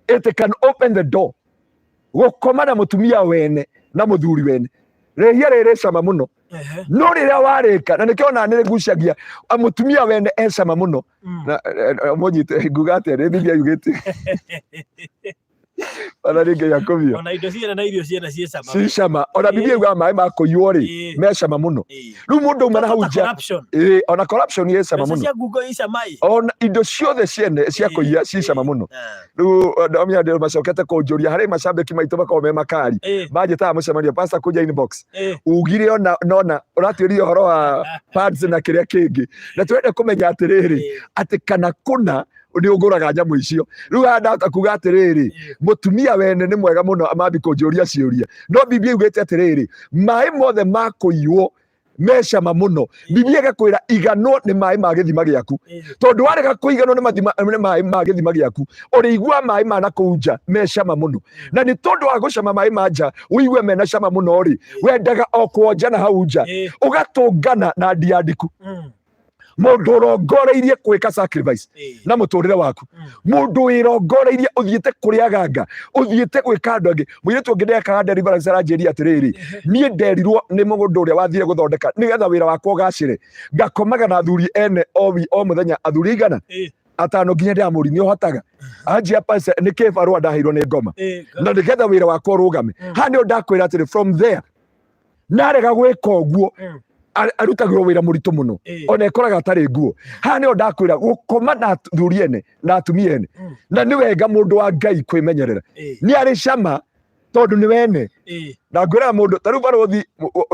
it can open the door. Gũkoma na mũtumia wene na mũthuri wene, rĩhia rĩrĩ cama mũno. No rĩrĩa warĩka na nĩkĩo ona nĩ ngucagia mũtumia wene e cama mũno. Na mũnyite nguga atĩa, nĩ Biblia yugĩte ona nĩ Ngai akũmio. Ona indo ciene na irio ciene ciĩ cama. Ci cama. Ona Biblia yugaga maĩ ma kũiywo rĩ, me cama mũno. Rĩu mũndũ auma na hau Ta nja corruption. Ĩĩ, ona corruption ĩ cama Mbeca mũno. cia ngungo i cama ĩ. Ona indo ciothe ciene cia kũiya ci cama mũno. Rĩu ndamenya andũ macokete kũnjũria harĩ macambĩki maitũ makoragwo me makari, manjĩtaga mũcemanio, pastor kuja inbox, ugire ona nona ũratuĩria ũhoro wa pads na kĩrĩa kĩngĩ, na twende kũmenya atĩrĩrĩ, atĩ kana kũna nĩ ũgũraga nyamũ icio. Rĩu haha ndahota kuga atĩrĩrĩ, mũtumia wene nĩ mwega mũno amambi kũnjũria ciũria, no Biblia yugĩte atĩrĩrĩ, maĩ mothe ma kũiywo me cama mũno. Biblia ĩgakwĩra iganwo nĩ maĩ ma gĩthima gĩaku, tondũ warega kũiganwo nĩ nĩ maĩ ma gĩthima gĩaku, ũrĩigua maĩ ma na kũu nja me cama mũno. Na nĩ tondũ wa gũcama maĩ ma nja ũigue mena cama mũno rĩ, wendaga o kuonja na hau nja, ũgatũngana na ndia ndiku. Mũndũ ũrongoreirie gwĩka sacrifice na mũtũrĩre waku, mũndũ wĩrongoreirie ũthiĩte kũrĩa ganga, ũthiĩte gwĩka andũ angĩ. Mũirĩtu ũngĩ ndekaga deliverance aranjĩria atĩrĩrĩ, niĩ nderirwo nĩ mũndũ ũrĩa wathire gũthondeka nĩgetha wĩra wakwa ũgacĩre, ngakomaga na athuri ene o wi o mũthenya, athuri aigana atano, nginya ndĩramũri nĩ ũhotaga anjia pasa nĩ kĩ barũa ndaheirwo nĩ ngoma na nĩgetha wĩra wakwa ũrũgame. Haha nĩho ndakwĩra atĩrĩ, from there narega gwĩka ũguo, arutagĩrwo wĩra mũritũ mũno, ona ĩkoraga atarĩ nguo. Haha nĩho ndakwĩra gũkoma na athuri ene na atumia ene, na nĩ wega mũndũ wa Ngai kwĩmenyerera. Nĩ arĩ cama tondũ nĩ wene. Na ngwĩraga mũndũ ta rĩu barũthi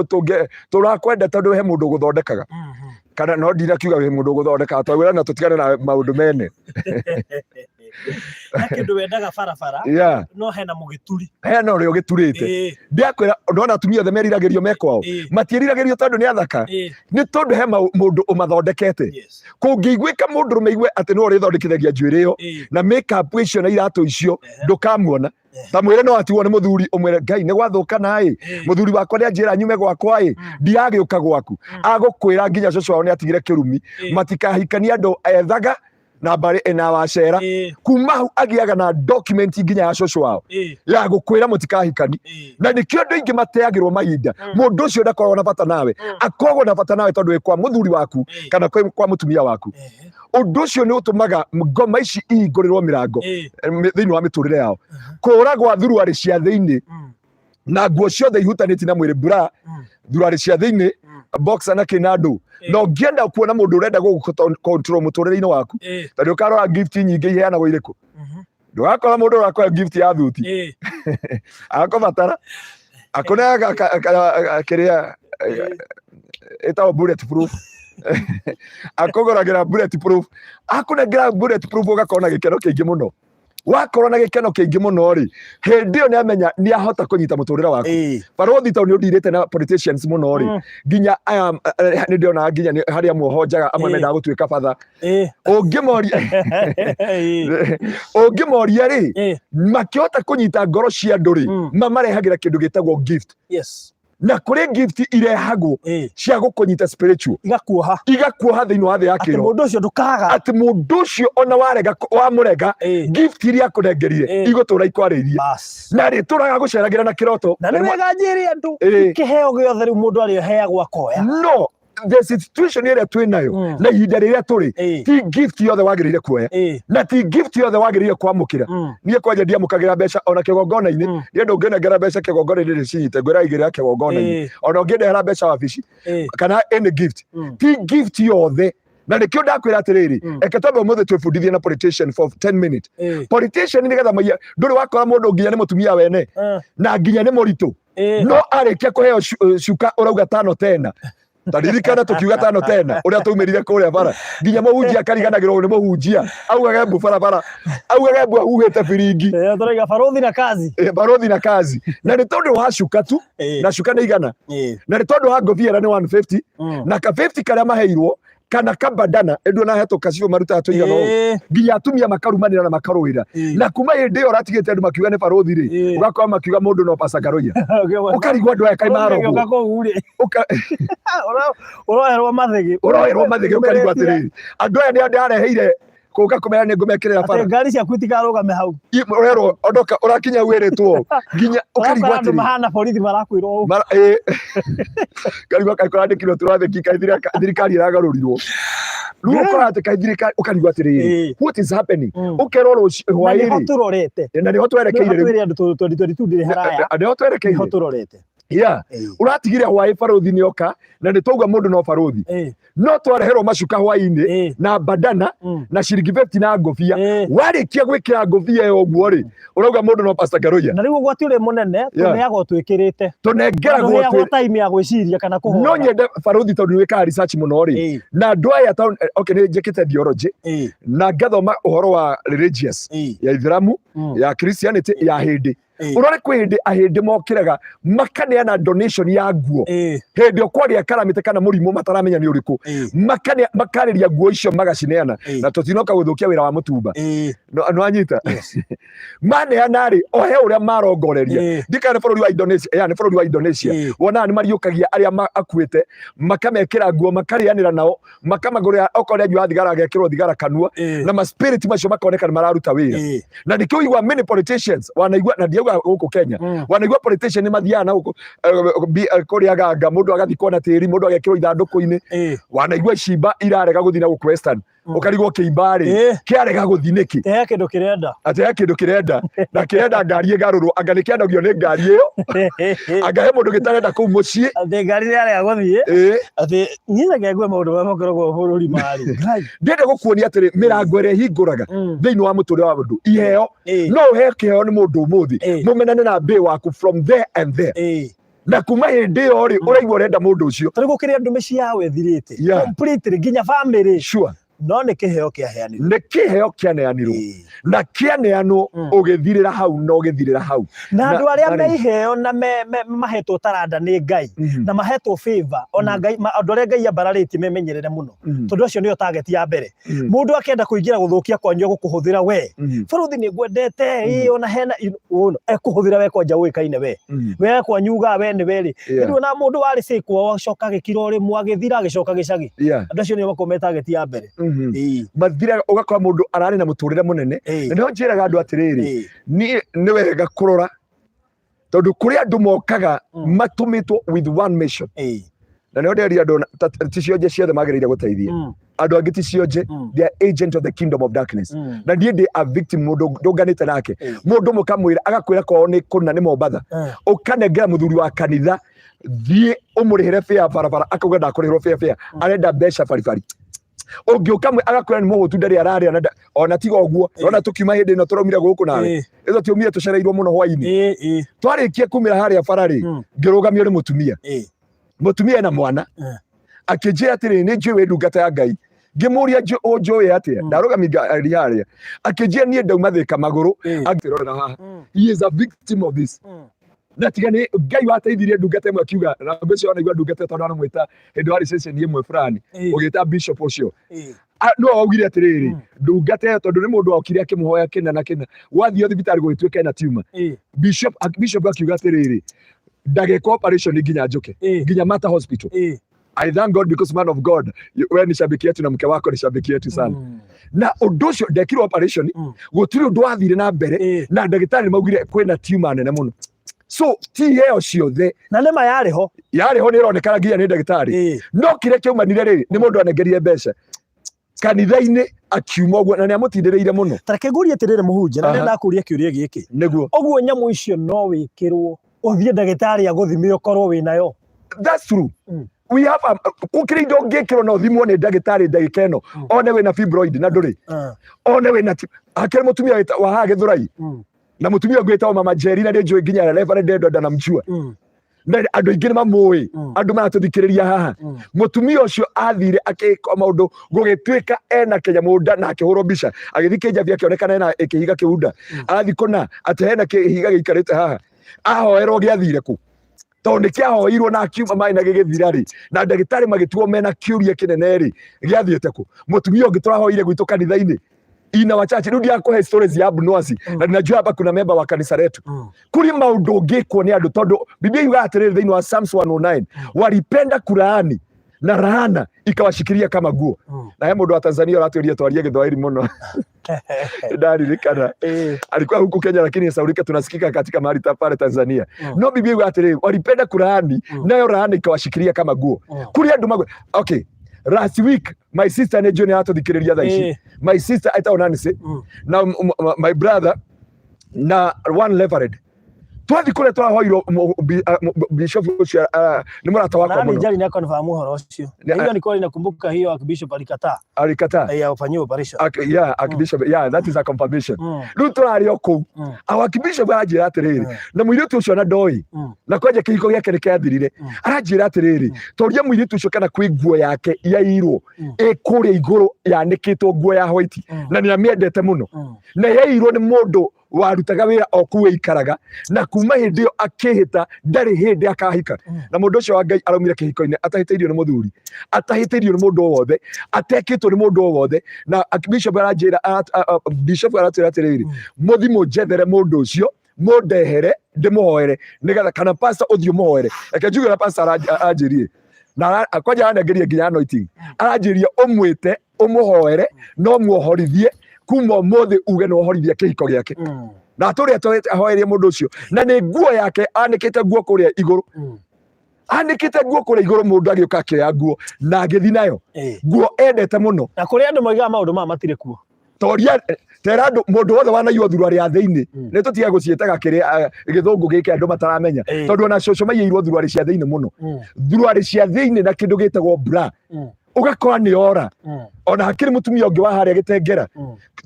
tũnge tũrakwenda tondũ he mũndũ ũgũthondekaga, kana no ndinakiuga wĩ mũndũ ũgũthondekaga, twagwĩra na tũtigane na maũndũ mene. He kĩndũ wendaga barabara, no hena mũgĩturi. Hena ũrĩa ũgĩturĩte. Ndiakwĩra ndona atumia othe meriragĩrio me kwao, matiĩriragĩrio tondũ nĩ athaka, nĩ tondũ he mũndũ ũmathondekete. Kũngĩiguĩka mũndũrũme igue atĩ nĩwe ũrĩthondekithagia njuĩrĩ ĩyo na make-up icio na iratũ icio, ndũkamuona. Ta mwĩre no atigwo nĩ mũthuri, ũmwĩre Ngai nĩ gwathũka na ĩ mũthuri wakwa nĩ anjĩra nyume gwakwa ĩ, ndiragĩũka gwaku. Agũkwĩra nginya cũcũ wao nĩ atigire kĩrumi, matikahikania andũ ethaga na mbarĩ na wacera. Kuma hau agĩaga na document nginya ya cũcũ wao ya gũkwĩra mũtikahikani. Na nĩkĩo andũ aingĩ mateagĩrwo mahinda. Mũndũ ũcio ndakoragwo na bata nawe, akoragwo na bata nawe tondũ wĩ kwa mũthuri waku kana kwa mũtumia waku. Ũndũ ũcio nĩ ũtũmaga ngoma ici ihingũrĩrwo mĩrango thĩinĩ wa mĩtũrĩre yao. Kũra gwa thuruarĩ cia thĩinĩ na nguo ciothe ihutanĩtie na mwĩrĩ, bra, thuruarĩ cia thĩinĩ, boxer na kĩna ndũ. Na ũngĩenda kuona mũndũ ũrenda gũgũ control mũtũrĩre-inĩ waku, tondũ ũkarora gift nyingĩ iheanagwo irĩkũ, ndũgakora mũndũ ũrakũhe gift ya thuti, akũbatara akũneaga kĩrĩa ĩtagwo bullet proof, akũgũragĩra bullet proof, akũnengera bullet proof, ũgakorwo na gĩkeno kĩingĩ mũno. Wakorwo na gĩkeno kĩingĩ mũno rĩ, hĩndĩ ĩyo nĩamenya nĩahota kũnyita mũtũrĩre waku. Barũthi tondũ nĩ ũndirĩte na politicians mũno rĩ, nginya aya nĩ ndĩonaga nginya harĩ amwe honjaga, amwe mendaga gũtuĩka batha. Ũngĩmoria ũngĩmoria rĩ, makĩhota kũnyita ngoro cia andũ rĩ, mamarehagĩra kĩndũ gĩtagwo gift. Na kũrĩ gift irehagwo cia gũkũnyita spiritual, igakuoha, igakuoha thĩinĩ wa thĩ ya atĩ kĩroho, mũndũ ũcio ndũkaga, atĩ mũndũ ũcio ona warega wamũrega, gift iria akũnengerire igũtũra ikwarĩirie, Bas. Na rĩtũraga gũceragĩra na kĩroto. Na nĩ wega njĩre andũ, kĩheo gĩothe rĩu mũndũ arĩa heagwo akoya. No the situation ĩrĩa twĩ nayo na ihinda rĩrĩa tũrĩ, ti gift yothe wagĩrĩire kuoya, na ti gift yothe wagĩrĩire kwamũkĩra. Niĩ kwanja ndiamũkagĩra mbeca ona kĩgongona-inĩ. Niĩ ndũngĩnengera mbeca kĩgongona-inĩ ndĩcinyite, ngwĩra igĩrĩra kĩgongona-inĩ. Ona ũngĩndehera mbeca wabici kana any gift, ti gift yothe. Na nĩkĩo ndakwĩra atĩrĩrĩ, eke twambe ũmũthĩ twĩbundithie na politician for 10 minutes. Politician nĩgetha maiya, ndũrĩ wakora mũndũ nginya nĩ mũtumia wene na nginya nĩ mũritũ, no arĩkia kũheo cuka ũrauga tano tena. Taririkana tukiuga tano tena ũrĩa twaumĩrire kũrĩa bara, nginya mũhunjia akariganagĩrwo nĩ mũhunjia, augage mbu barabara, augage mbu ahuhĩte biringi. Tũraiga barũthi na kazi. Barũthi na kazi. Na nĩ tondũ wa cuka tu, na cuka nĩ 100, na nĩ tondũ wa ngobia ĩrĩa nĩ 150, na ka 50 karĩa maheirwo kana kabandana ĩndũ na hetũ kacio marutaga tũigana ũũ, nginya atumia makarumanĩra na makarũĩra. Na kuma hĩndĩ ĩyo ũratigĩte andũ makiuga nĩ barũthi rĩ, ũgakora makiuga mũndũ no pacangaroia, ũkarigwo andũ aya kaĩ marogwo. Ũgĩũka kũu rĩ, ũroerwo mathĩgĩ. Ũroerwo mathĩgĩ, ũkarigwo atĩrĩrĩ, andũ aya nĩ andũ areheire. Kũka kũmera nĩ ngũmekĩrĩra Atĩ bara. Ngari ciaku itikarũgame hau. Ũrerwo ondoka ũrakinya wĩrĩtwo nginya ũkarigwo Ũrakora andũ atĩrĩ mahana borithi marakwĩra ũũ. Mara, ĩ karigwo kaĩ kũrandĩkirwo tũrathĩki kaĩ thirikari ĩragarũrirwo. Rĩu ũkora atĩ kaĩ thirikari, ũkarigwo atĩrĩrĩ, what is happening? Ũkerwo rũciũ Na hwaĩ-rĩ nĩho tũrorete. Na nĩho twerekeire rĩu. Twĩre andũ 2022 ndĩrĩ haraya. Nĩho twerekeire. Nĩho tũrorete. Yeah. Ũratigire hwaĩ barũthi nĩoka na nĩ twauga mũndũ no barũthi, no twareherwo macuka hwaĩ-inĩ na bandana na ciringi 50 na ngũbia. Warĩkia gwĩkĩra ngũbia ĩyo ũguo rĩ, ũrauga mũndũ no Pastor Ngaruiya. Na rĩu ũgwati ũrĩ mũnene, tũneagwo twĩkĩrĩte. Tũnengeragwo. Tũheagwo time ya gwĩciria kana kũhoya. No nyende barũthi, tondũ nĩ wĩkaga research mũno rĩ, na andũ aya okay, nĩ njĩkĩte theology na ngathoma ũhoro wa religious ya Ithiramu, ya Christianity, ya hĩndĩ. Ũrore kwĩ hĩndĩ ahĩndĩ mokĩraga makaneana donation ya nguo hĩndĩ ĩyo kwagĩa karamĩte kana mũrimũ mataramenya nĩ ũrĩkũ, makarĩria nguo icio magacineana. Na tũtinoka gũthũkia wĩra wa mũtumba. No anyita maneana rĩ, o he ũrĩa marongoreria. Ndikana nĩ bũrũri wa Indonesia, ya nĩ bũrũri wa Indonesia. Wonaga nĩ mariũkagia arĩa akuĩte, makamekĩra nguo, makarĩanĩra nao, makamagũrĩra okorwo nĩ anyua thigara agekĩrwo thigara kanua, na ma spirit macio makoneka nĩ mararuta wĩra. Na nĩkĩo ũigua many politicians wanaigua, na ndiauga gũkũ Kenya, wanaigua politician nĩ mathiaga na gũkũ kũrĩa ganga, mũndũ agathikwo na tĩri, mũndũ agekĩrwo ithandũkũ-inĩ. Wanaigua cimba irarega gũthiĩ na gũkũ Western, ũkarigwo kĩimba rĩ kĩarega gũthiĩ nĩkĩ? He kĩndũ kĩrenda. Atĩ he kĩndũ kĩrenda, na kĩrenda ngari ĩgarũrwo, anga nĩ kĩanogio nĩ ngari ĩyo, anga he mũndũ gĩtarenda kũu mũciĩ. Atĩ ngari nĩ yarega gũthiĩ. Atĩ niĩ reke ngue maũndũ marĩa makoragwo bũrũri marĩ Ngai. Ndĩrenda gũkuonia atĩrĩ, mĩrango ĩrĩa ĩhingũraga thĩinĩ wa mũtũrĩre wa mũndũ, iheo. No ũheo kĩheo nĩ mũndũ ũmũthĩ, mũmenane na mbĩ waku from there and there, na kuma hĩndĩ ĩyo rĩ, ũraigua ũrenda mũndũ ũcio. Tarĩu gũkĩrĩ andũ mĩciĩ yao ĩthirĩte completely, nginya family, no nĩ kĩheo kĩaheanirwo. Nĩ kĩheo kĩaneanirwo, na kĩaneanwo ũgĩthirĩra hau na ũgĩthirĩra hau. Na andũ arĩa me iheo na mahetwo taranda nĩ Ngai na mahetwo favor ona Ngai, andũ arĩa Ngai ambararĩtie memenyerere mũno, tondũ acio nĩo target ya mbere. Mũndũ akenda kũingĩra gũthũkia kwanyu egũkũhũthĩra we. Barũthi, nĩ ngwendete ĩ, ona hena ekũhũthĩra we kwanja ũĩkaine we. We kwanyu ugaga we nĩ we rĩ. Rĩu ona mũndũ warĩ sick kwao acoka agĩkira ũrĩmũ agĩthira agĩcoka gĩcagi. Andũ acio nĩo makoragwo me target ya mbere. Mathiraga, ũgakora mũndũ ararĩ na mũtũrĩre mũnene. Na nĩho njĩraga andũ atĩrĩrĩ, niĩ nĩ wega kũrora, tondũ kũrĩ andũ mokaga matũmĩtwo with one mission. Na nĩho nderia andũ ti cionje ciothe magĩrĩire gũteithia. Andũ angĩ ti cionje, they are agent of the kingdom of darkness. Na niĩ ndĩ a victim, mũndũ ndũnganĩte nake, mũndũ mũkamwĩra agakwĩra kwao nĩ kũna nĩ Mombatha, ũkanengera mũthuri wa kanitha, thiĩ ũmũrĩhĩre fare ya barabara, akauga ndakũrĩhĩrwo fare, arenda mbeca baribari. Ũngĩũka agakwĩra nĩ mũhũtu, ndarĩ ararĩa na ona tiga ũguo. Ona tũkiuma hĩndĩ ĩno tũraumire gũkũ nawe, ĩno tiumire tũcereirwo mũno hwainĩ. Twarĩkia kumĩra harĩa bara rĩ, ngĩrũgamio nĩ mũtumia. Mũtumia ena mwana. Akĩnjĩra atĩrĩ, "Nĩ njũĩ wĩ ndungata ya Ngai." Ngĩmũria, "Ũnjũĩ atĩa?" Ndarũgamia ngari harĩa, akĩnjĩra, "Niĩ ndauma Thĩka magũrũ." Akĩrorera haha, he is a victim of this. Na tiga nĩ Ngai wateithirie ndungata ĩmwe akiuga, na ngwĩciria wanaigua ndungata ĩyo tondũ anamwĩta hĩndĩ warĩ ceceni ĩmwe fulani, ũgĩta bishop ũcio. No augire atĩrĩrĩ, ndungata ĩyo, tondũ nĩ mũndũ okire akĩmũhoya kĩna na kĩna, gwathio thibitarĩ gũgĩtuĩka ena tumor. Bishop akiuga atĩrĩrĩ, ndageka operation nginya njũke, nginya Mater Hospital. I thank God because, man of God, we ni shabiki yetu na mke wako ni shabiki yetu sana. Na ũndũ ũcio ndekirwo operation, gũtirĩ ũndũ wathire na mbere. Na ndagĩtarĩ nĩ maugire kwĩna tumor nene mũno, so ti iheo ciothe. Na nĩ ma yarĩ ho. Yarĩ ho, nĩ ĩronekana nginya nĩ ndagĩtarĩ. No kĩrĩa kĩaumanire rĩ, nĩ mũndũ anengerire mbeca kanitha-inĩ akiuma ũguo, na nĩ amũtindĩrĩire mũno. Ta reke ngũrie atĩrĩrĩ, mũhunjia, na ndakũria kĩũria gĩkĩ. Nĩguo. Ũguo nyamũ icio no wĩkĩrwo ũthiĩ ndagĩtarĩ agũthime ũkorwo wĩnayo? That's true. We have a, gũkĩrĩ indo ũngĩkĩrwo na ũthimwo nĩ ndagĩtarĩ ndagĩka ĩno, one wĩna fibroid na ndũrĩ, one wĩna hakĩrĩ mũtumia wa haha Gĩthũrai, na mũtumia ũngĩ wĩtagwo Mama Njeri, na nĩ njũĩ nginya Reverend Edward anamjua, na andũ aingĩ nĩ mamũĩ, andũ maratũthikĩrĩria haha. Mũtumia ũcio athire akĩka maũndũ, gũgĩtuĩka ena kĩnyamũ nda, na akĩhũrwo mbica, agĩthiĩ kĩnjabi akĩonekana ena kĩhiga kĩu nda. Arathiĩ kũna atĩ hena kĩhiga gĩikarĩte haha, ahoerwo gĩathire kũ, tondũ nĩ kĩahoirwo na akiuma maĩ na gĩgĩthira rĩ, na ndagĩtarĩ magĩtigwo mena kĩũria kĩnene rĩ, gĩathiĩte kũ? Mũtumia ũngĩ tũrahoire gwitũ kanitha-inĩ ina wachache, rĩu ndiakũhe stories ya Abnuasi, na ninajua hapa kuna memba wa kanisa letu. Kuri maũndũ ũngĩkwo nĩ andũ, tondũ Biblia yugaga atĩrĩrĩ thĩinĩ wa Psalms 109, walipenda kulaani Na laana ikawashikilia kama nguo. Na he mũndũ wa Tanzania ũratwĩria twarie Gĩthwaĩri mũno, ndaririkana alikuwa huku Kenya lakini saurika tunasikika katika mahali pale Tanzania. No Biblia iuga atĩrĩrĩ, walipenda kulaani, nayo laana ikawashikilia kama nguo. Kũrĩ andũ magwe, okay, last week my sister nĩ njũĩ nĩ aratũthikĩrĩria thaa ici. My sister etagwo Nancy na my brother na one reverend twathi kũrĩa tũrahoirwo bishop ũcio, nĩ mũrata wakwa Nani mũno. Njali nako nafahamu ũhoro ũcio. Hiyo nilikuwa ninakumbuka hiyo Archbishop alikataa. Alikataa. Afanyiwe operation. Yeah, archbishop, yeah, that is a confirmation. Rĩu tũrarĩ o kũu, archbishop aranjĩra atĩrĩrĩ, na mũirĩtu ũcio ona ndoĩ, na kwanja kĩhiko gĩake nĩ kĩathirire, aranjĩra atĩrĩrĩ, toria mũirĩtu ũcio kana kwĩ nguo yake yairwo ĩ kũrĩa igũrũ yanĩkĩtwo, nguo ya white, na nĩ amĩendete mũno, na yairwo nĩ mũndũ warutaga wĩra o kũu ĩikaraga, na kuma hĩndĩ ĩyo akĩhĩta ndarĩ hĩndĩ akahika. Na mũndũ ũcio wa Ngai araumire kĩhiko-inĩ atahĩtĩirio nĩ mũthuri, atahĩtĩirio nĩ mũndũ o wothe, atekĩtwo nĩ mũndũ o wothe. Na bishop aranjĩra, bishop aratwĩra atĩrĩrĩ, mũthi mũnjethere mũndũ ũcio, mũndehere ndĩmũhoere, nĩgetha kana pastor ũthiĩ ũmũhoere. Reke njuge ũrĩa pastor aranjĩrire, na kwanja aranengeria nginya anointing, aranjĩria ũmwĩte ũmũhoere no muohorithie kuma ũmũthĩ, uge nĩ wohorithia kĩhiko gĩake. Na atũrĩa ahoerie mũndũ ũcio, na nĩ nguo yake anĩkĩte, nguo kũrĩa igũrũ, anĩkĩte nguo kũrĩa igũrũ, mũndũ agĩũka akĩoya nguo na agĩthi nayo, nguo endete mũno. Na kũrĩ andũ moigaga maũndũ maya matirĩ kuo. Toria tera andũ, mũndũ wothe wanaiywo thuruarĩ ya thĩinĩ, nĩ tũtige gũciĩtaga kĩrĩa gĩthũngũ gĩkĩ andũ mataramenya, tondũ ona cũcũ maiyĩirwo thuruarĩ cia thĩinĩ mũno, thuruarĩ cia thĩinĩ na kĩndũ gĩtagwo bra, ũgakora nĩ ora. Ona hakĩrĩ mũtumia ũngĩ wa harĩa gĩtengera,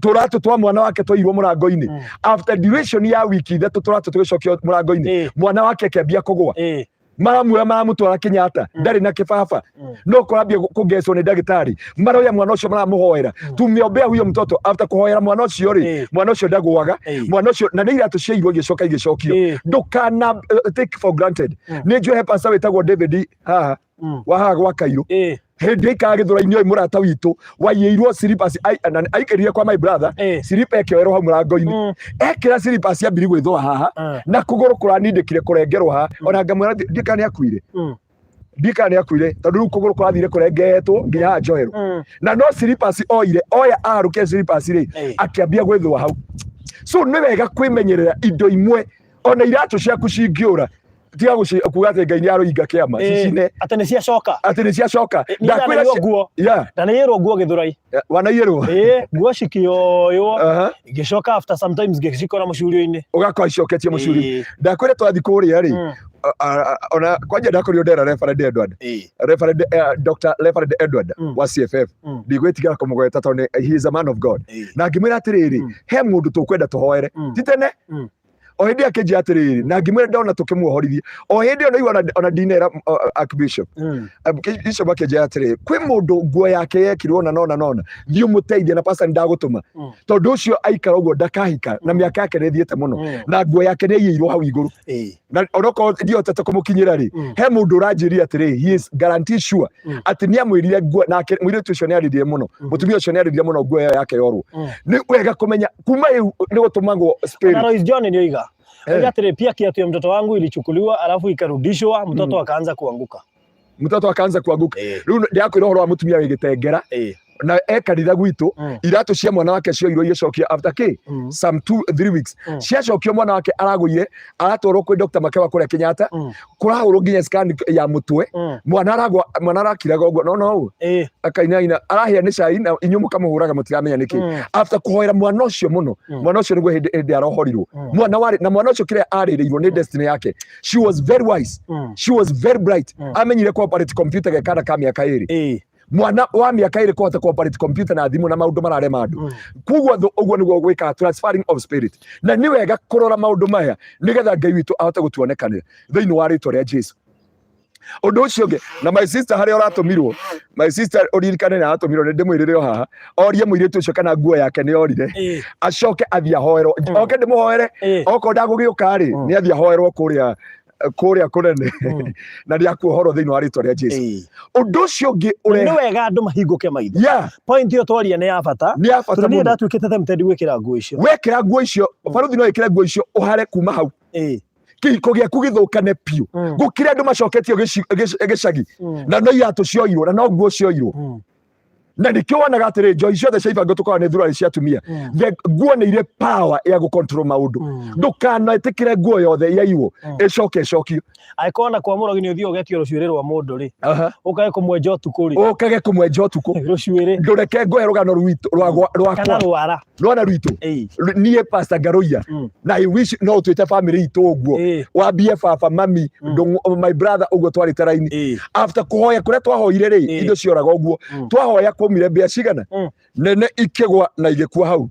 tũratũ twa mwana wake twairwo mũrango-inĩ. After duration ya wiki 3 tũratũ tũgĩcokio mũrango-inĩ, mwana wake akĩambia kũgũa. Maramuoya maramũtwara Kenyatta, ndarĩ na kĩbaba, no kũrambia kũgecwo nĩ ndagĩtarĩ. Maroya mwana ũcio, maramũhoera, tumeombea huyo mtoto. After kũhoera mwana ũcio rĩ, mwana ũcio ndagũaga. Mwana ũcio na nĩ iratũ ciairwo igĩcoka igĩcokio. Ndũkana take for granted. Nĩ njũĩ he pastor wĩtagwo David haha wa haha gwa Kairũ, hĩndĩ aikara gĩthũra-inĩ, ũyũ mũrata witũ waiyĩirwo slippers, na aikarire kwa my brother, slipper ĩkĩoerwo hau mũrango-inĩ. Ekĩra slippers ambiri gwĩthũa haha, na kũgũrũ kũranindĩkire kũrengerwo haha. Ona ngamwĩra ndikana nĩ akuire, ndikana nĩ akuire, tondũ rĩu kũgũrũ kũrathire kũrengetwo nginya haha njohero, na no slippers oire oya aharũkia slippers rĩ, akĩambia gwĩthũa hau. So nĩ wega kwĩmenyerera indo imwe, ona iratũ ciaku cingĩũra, tiga kuga atĩ Ngai nĩ aroinga kĩama cicine. Atĩ nĩ ciacoka. Atĩ nĩ ciacoka. Niĩ ndanaiywo nguo. Ndanaiyĩrwo nguo Gĩthũrai. Wanaiyĩrwo? Ĩĩ, nguo cikĩoywo, ngĩcoka after sometimes ngĩcikora mũcurio-inĩ. Ũgakorwo icoketie mũcurio. Ndakwĩra twathi kũrĩa rĩ, ona kwanja ndakorirwo ndera Reverend Edward, Reverend, Dr. Reverend Edward wa CFF, ndigwĩtigĩra kũmũgweta tondũ he is a man of God, na ngĩmwĩra atĩrĩrĩ, he mũndũ tũkwenda tũhoere, ti tene. O hĩndĩ akĩnjĩra atĩrĩrĩ, na ngĩmwĩra ndona tũkĩmuohorithia o hĩndĩ ĩyo naigua ona ndinera archbishop. Archbishop akĩnjĩra atĩrĩrĩ, kwĩ mũndũ nguo yake yekirwo na nona nona, thiĩ ũmũteithie, na pastor nĩndagũtũma, tondũ ũcio aikara ũguo ndakahika, na mĩaka yake nĩ ĩthiĩte mũno, na nguo yake nĩ ĩiyĩirwo hau igũrũ, na onokorwo ndihotete kũmũkinyĩra rĩ, he mũndũ ũranjĩrire atĩrĩ, he is guarantee sure atĩ nĩ amwĩrire nguo nake mũirĩtu ũcio nĩ arĩrire mũno, mũtumia ũcio nĩ arĩrire mũno nguo ĩyo yake yorwo. Nĩ wega kũmenya kuma rĩu nĩ gũtũmagwo spirit. Na Royce John ndio iga. Oiga atĩrĩ, pia kiatu ya mtoto wangu ilichukuliwa alafu ikarudishwa, mtoto akaanza kuanguka. Mtoto akaanza kuanguka. Rĩu ndĩrakwĩra ũhoro wa mũtumia wĩ gĩtengera, na e kanitha gwitũ, iratũ cia mwana wake cioirwo igĩcokio after k some 2-3 weeks. Ciacokio, mwana wake aragũire, aratwarwo kwĩ Dr. Makewa kũrĩa Kenyatta, kũrahũrwo nginya scan ya mũtwe. Mwana aragwa, mwana arakiraga ũguo, no no akainaina, arahĩa nĩ cai, na inyuĩ mũkamũhũraga mũtiramenya nĩkĩ. After kũhoera mwana ũcio mũno, mwana ũcio nĩguo hĩndĩ hĩndĩ arohorirwo. Mwana warĩ na mwana ũcio kĩrĩa arĩrĩirwo nĩ destiny yake. She was very wise, she was very bright. Amenyire kũoperate computer ge kana ka mĩaka 2. Mwana wa mĩaka 2 kũhota kũoperate computer na thimũ na maũndũ mararema andũ. Koguo ũguo nĩguo gwĩkaga transferring of spirit, na nĩ wega kũrora maũndũ maya nĩgetha Ngai witũ ahote gũtuonekanĩra thĩinĩ wa rĩtwa rĩa Jesu. Ũndũ ũcio ũngĩ, na my sister harĩa ũratũmirwo, my sister ũririkane nĩ aratũmirwo, nĩ ndĩmwĩrĩre o haha, orie mũirĩtu ũcio kana nguo yake nĩ orire, acoke athiĩ ahoerwo. Oke ndĩmũhoere. Okorwo ndagũgĩũka rĩ, nĩ athiĩ ahoerwo kũrĩa kũrĩa kũnene, na nĩ akuohorwo thĩinĩ wa rĩtwa rĩa Jesu. Ũndũ ũcio ũngĩ ũre Nĩ wega andũ mahingũke maitho. Point ĩyo twaria nĩ ya bata. Nĩ ya bata Tondũ niĩ mũno. ndatuĩkĩte tempted gwĩkĩra nguo icio. Wekĩra nguo icio, baruthi no ĩkĩre nguo icio ũhare kuma hau. Kĩhiko gĩaku gĩthũkane biũ. Gũkĩrĩ andũ macoketio gĩcagi na no iratũ cioirwo na no nguo cioirwo. Na nĩkĩo wonaga atĩrĩ, njohi ciothe cia ibango tũkoragwo nĩ thurarĩ cia atumia. The nguo nĩ irĩ power ya gũ-control maũndũ. Ndũkanetĩkĩre nguo yothe yaiywo ĩcoke ĩcokio. Angĩkorwo na kwa mũrogi nĩ ũthiĩ ũgetio rũcuĩrĩ rwa mũndũ rĩ, ũkage kũmwenja ũtukũ rĩ, Ũkage kũmwenja ũtukũ. Rũcuĩrĩ. Ndũreke ngũhe rũgano rwitũ rwakwa kana rwara. Rwana rwitũ. Niĩ Pastor Ngaruiya, na I wish no ũtuĩte family itũ ũguo, wambie baba, mami, my brother, ũguo twarĩte raini. After kũhoya kũrĩa twahoire rĩ, indo cioraga ũguo. Twahoya kwaumire mbĩa cigana nene ikĩgwa na igĩkua hau.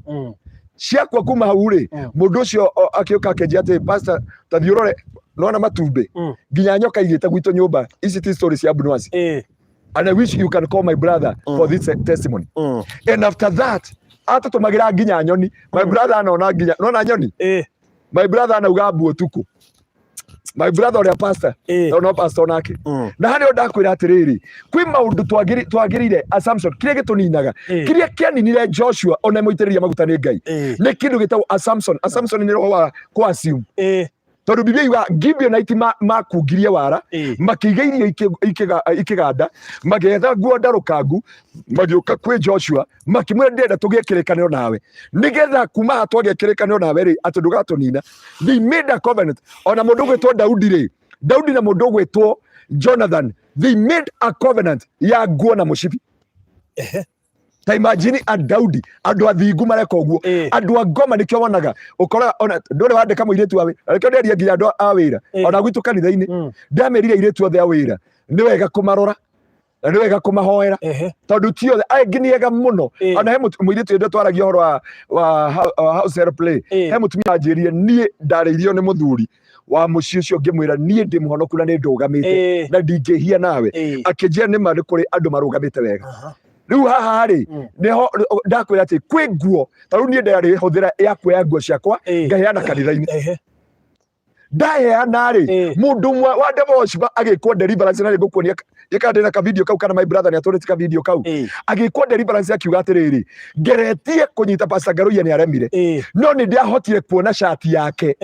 Ciakua kuma hau rĩ, mũndũ ũcio akĩũka akĩnjia atĩ, "Pastor, ta thiĩ ũrore nona matumbĩ." Nginya nyoka igĩte gwitũ nyũmba. Ici ti story cia Abunwasi. And I wish you can call my brother for this testimony. And after that atũtũmagĩra nginya nyoni. My brother anona nginya nona nyoni. My brother anauga mbu ũtukũ, my brother ũrĩa pastor. No pastor nake. Na harĩa ndakwĩra atĩrĩrĩ, kwĩ maũndũ twagĩrĩire assumption kĩrĩa gĩtũninaga, kĩrĩa kĩaninire Joshua ona mũitĩrĩria maguta nĩ Ngai, nĩ kĩndũ gĩtagwo assumption. Assumption nĩ roho wa kũ assume, tondũ Biblia yuga Gibeonite makungirie wara, makĩiga irio ikĩganda, magĩetha nguo ndarũkangu, magĩũka kwĩ Joshua makĩmwĩra, "Ndĩrenda tũgĩe kĩrĩkanĩro nawe, nĩgetha kuma haha twagĩa kĩrĩkanĩro nawe rĩ, atĩ ndũgatũnina." They made a covenant. Ona mũndũ ũgwĩtwo Daudi rĩ, Daudi na mũndũ ũgwĩtwo Jonathan, they made a covenant ya nguo na mũcibi. Ta imagine a Daudi, andũ athingu mareka ũguo. Andũ a ngoma nĩkĩo wonaga ũkoraga ona ndũrĩ wandĩka mũirĩtu wa wĩra. Nĩkĩo ndĩaria nginya andũ a wĩra, ona gwitũ kanitha-inĩ, ndamĩrire airĩtu othe a wĩra nĩ wega kũmarora na nĩ wega kũmahoera, tondũ ti othe, angĩ nĩ ega mũno. Ona he mũirĩtu ĩndĩ twaragia ũhoro wa house help rĩ, he mũtumia wanjĩrire, "Niĩ ndarĩirio nĩ mũthuri wa mũciĩ ũcio ngĩmwĩra niĩ ndĩ mũhonoku na nĩ ndũgamĩte na ndingĩhia nawe." Akĩnjĩra nĩ ma nĩ kũrĩ andũ marũgamĩte wega. Rĩu haha rĩ, nĩho ndakwĩra atĩ kwĩ nguo, ta rĩu niĩ ndarĩ hũthĩra ya kuoya nguo ciakwa ngaheana kanitha-inĩ. Ndaheana rĩ, mũndũ ũmwe wa devil worshiper agĩkwo deliverance, na nĩngũkuonia gĩka ndĩna ka video kau, kana my brother nĩ atũrĩte ka video kau. Agĩkwo deliverance akiuga atĩrĩrĩ, "Ngeretie kũnyita Pastor Ngaruiya nĩ aremire, no nĩ ndĩahotire kuona shati yake."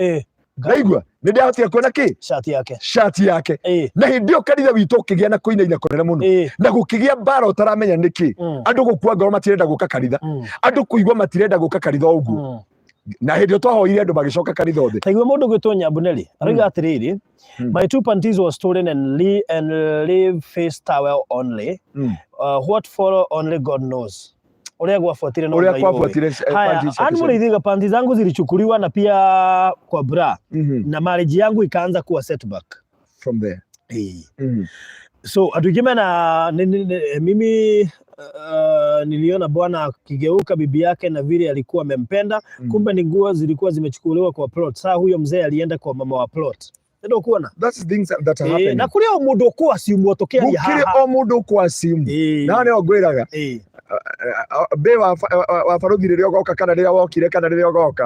Naigua nĩ ndĩahotire kuona kĩ? Shati yake. Shati yake. Na hĩndĩ ĩyo kanitha witũ ũkĩgĩa na kũinaina kũnene mũno, na gũkĩgĩa mbara ũtaramenya nĩkĩ. Andũ gũkua ngoro, matirenda gũka kanitha. Andũ kũigua matirenda gũka kanitha ũguo. Na hĩndĩ ĩyo twahoire, andũ magĩcoka kanitha othe. Taigua mũndũ gwĩtwo Nyambuneri aroiga atĩrĩrĩ, "My two panties was stolen and leave face towel only. What follow only God knows." Ũrĩa gwabuatire no Ũrĩa Ngai ũĩ. kwabuatire, Haya, panties ciake Anne Mũrĩithi, "Panties zangu zilichukuliwa na pia kwa bra na marriage yangu ikaanza kuwa setback." From there. So andũ aingĩ mena mimi niliona bwana akigeuka bibi yake na vile alikuwa amempenda, kumbe ni nguo zilikuwa zimechukuliwa kwa plot. Saa huyo mzee alienda kwa mama wa plot. Ndio kuona. That's things that are happening. Na kũrĩ o mũndũ ũkũ assume tũkĩaria Gũkĩrĩ haha. o mũndũ ũkũ assume. Na nĩo ngwĩraga, mbĩ wa barothi rĩrĩa ũgoka, kana rĩrĩa wokire, kana rĩrĩa ũgoka,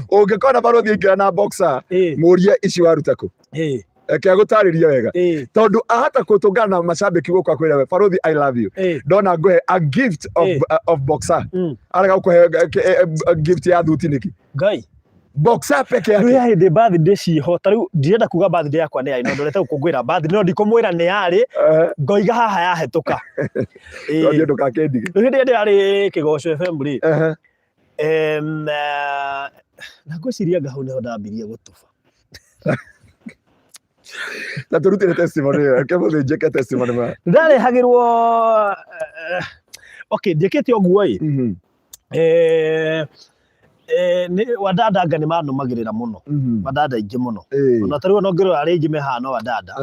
ũngĩkona barothi aingĩra na boxer, mũrie, "Ici waruta kũ?" Reke agũtarĩrie wega, tondũ ahata gũtũngana na macambĩki gũkũ akwĩra, "We barothi, I love you, ndona ngũhe a gift of, of boxer." Arega gũkũhe gift ya thuti nĩkĩ? Ngai. Boxer peke Rĩu yake. ya hĩndĩ birthday ciho, ta rĩu ndirenda kuga birthday yakwa nĩ yarĩ, no ndorete gũkũngũĩra birthday, no ndikũmwĩra nĩ yarĩ, ngoiga haha yahetũka. Tondũ ndũgakĩndige. Rĩu hĩndĩ ĩrĩa ndĩrarĩ Kĩgoco FM rĩ, na ngwĩciria anga hau nĩho ndambirie gũtuba. Na tũrutĩre testimony ĩyo, reke mũthĩnjĩke testimony ma. Ndarehagĩrwo, okay, ndiĩkĩte ũguo ĩ, wadada anga nĩ manũmagĩrĩra mũno, wadada aingĩ mũno, ona ta rĩu ona ũngĩrora arĩa aingĩ me haha no wadada.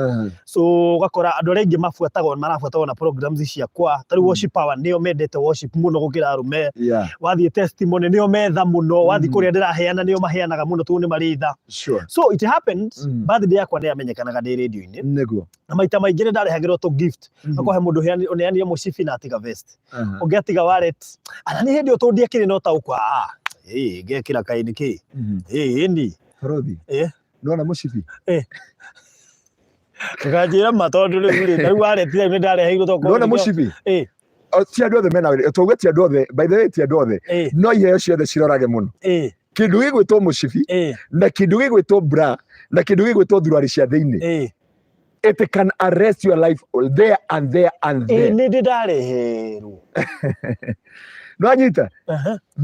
So ũgakora andũ arĩa aingĩ mabuatagwo, marabuatagwo na programs ciakwa, ta rĩu worship power, nĩo mendete worship mũno gũkĩra arũme. Wathiĩ testimony, nĩo metha mũno. Wathiĩ kũrĩa ndĩraheana, nĩo maheanaga mũno, tondũ nĩ marĩ tha. So it happened, birthday yakwa nĩ yamenyekanaga ndĩ radio-inĩ, na maita maingĩ nĩ ndarehagĩrwo tũ gift. Akorwo he mũndũ ũneanire mũcibi na atiga vest, ũngĩ atiga wallet, ana nĩ hĩndĩ ĩyo tondũ ndiakĩrĩ na ũtaũku, ĩ ngekĩra kaĩ nĩ kĩ ĩ ni. Barothi, nona mũcibi. Ndũkanjĩre ma, tondũ rĩu rĩ, ta rĩu wallet rĩu nĩ ndareheirwo tondũ Nona mũcibi. O, ti andũ othe mena wĩra tuge, ti andũ othe, by the way, ti andũ othe, no iheo ciothe cirorage mũno kĩndũ gĩgwĩtwo mũcibi na kĩndũ gĩgwĩtwo bra. Na kĩndũ gĩgwĩtwo thuruarĩ cia thĩinĩ, it can arrest your life there and there and there. Nĩ ndĩ ndareherwo. Nĩwanyita?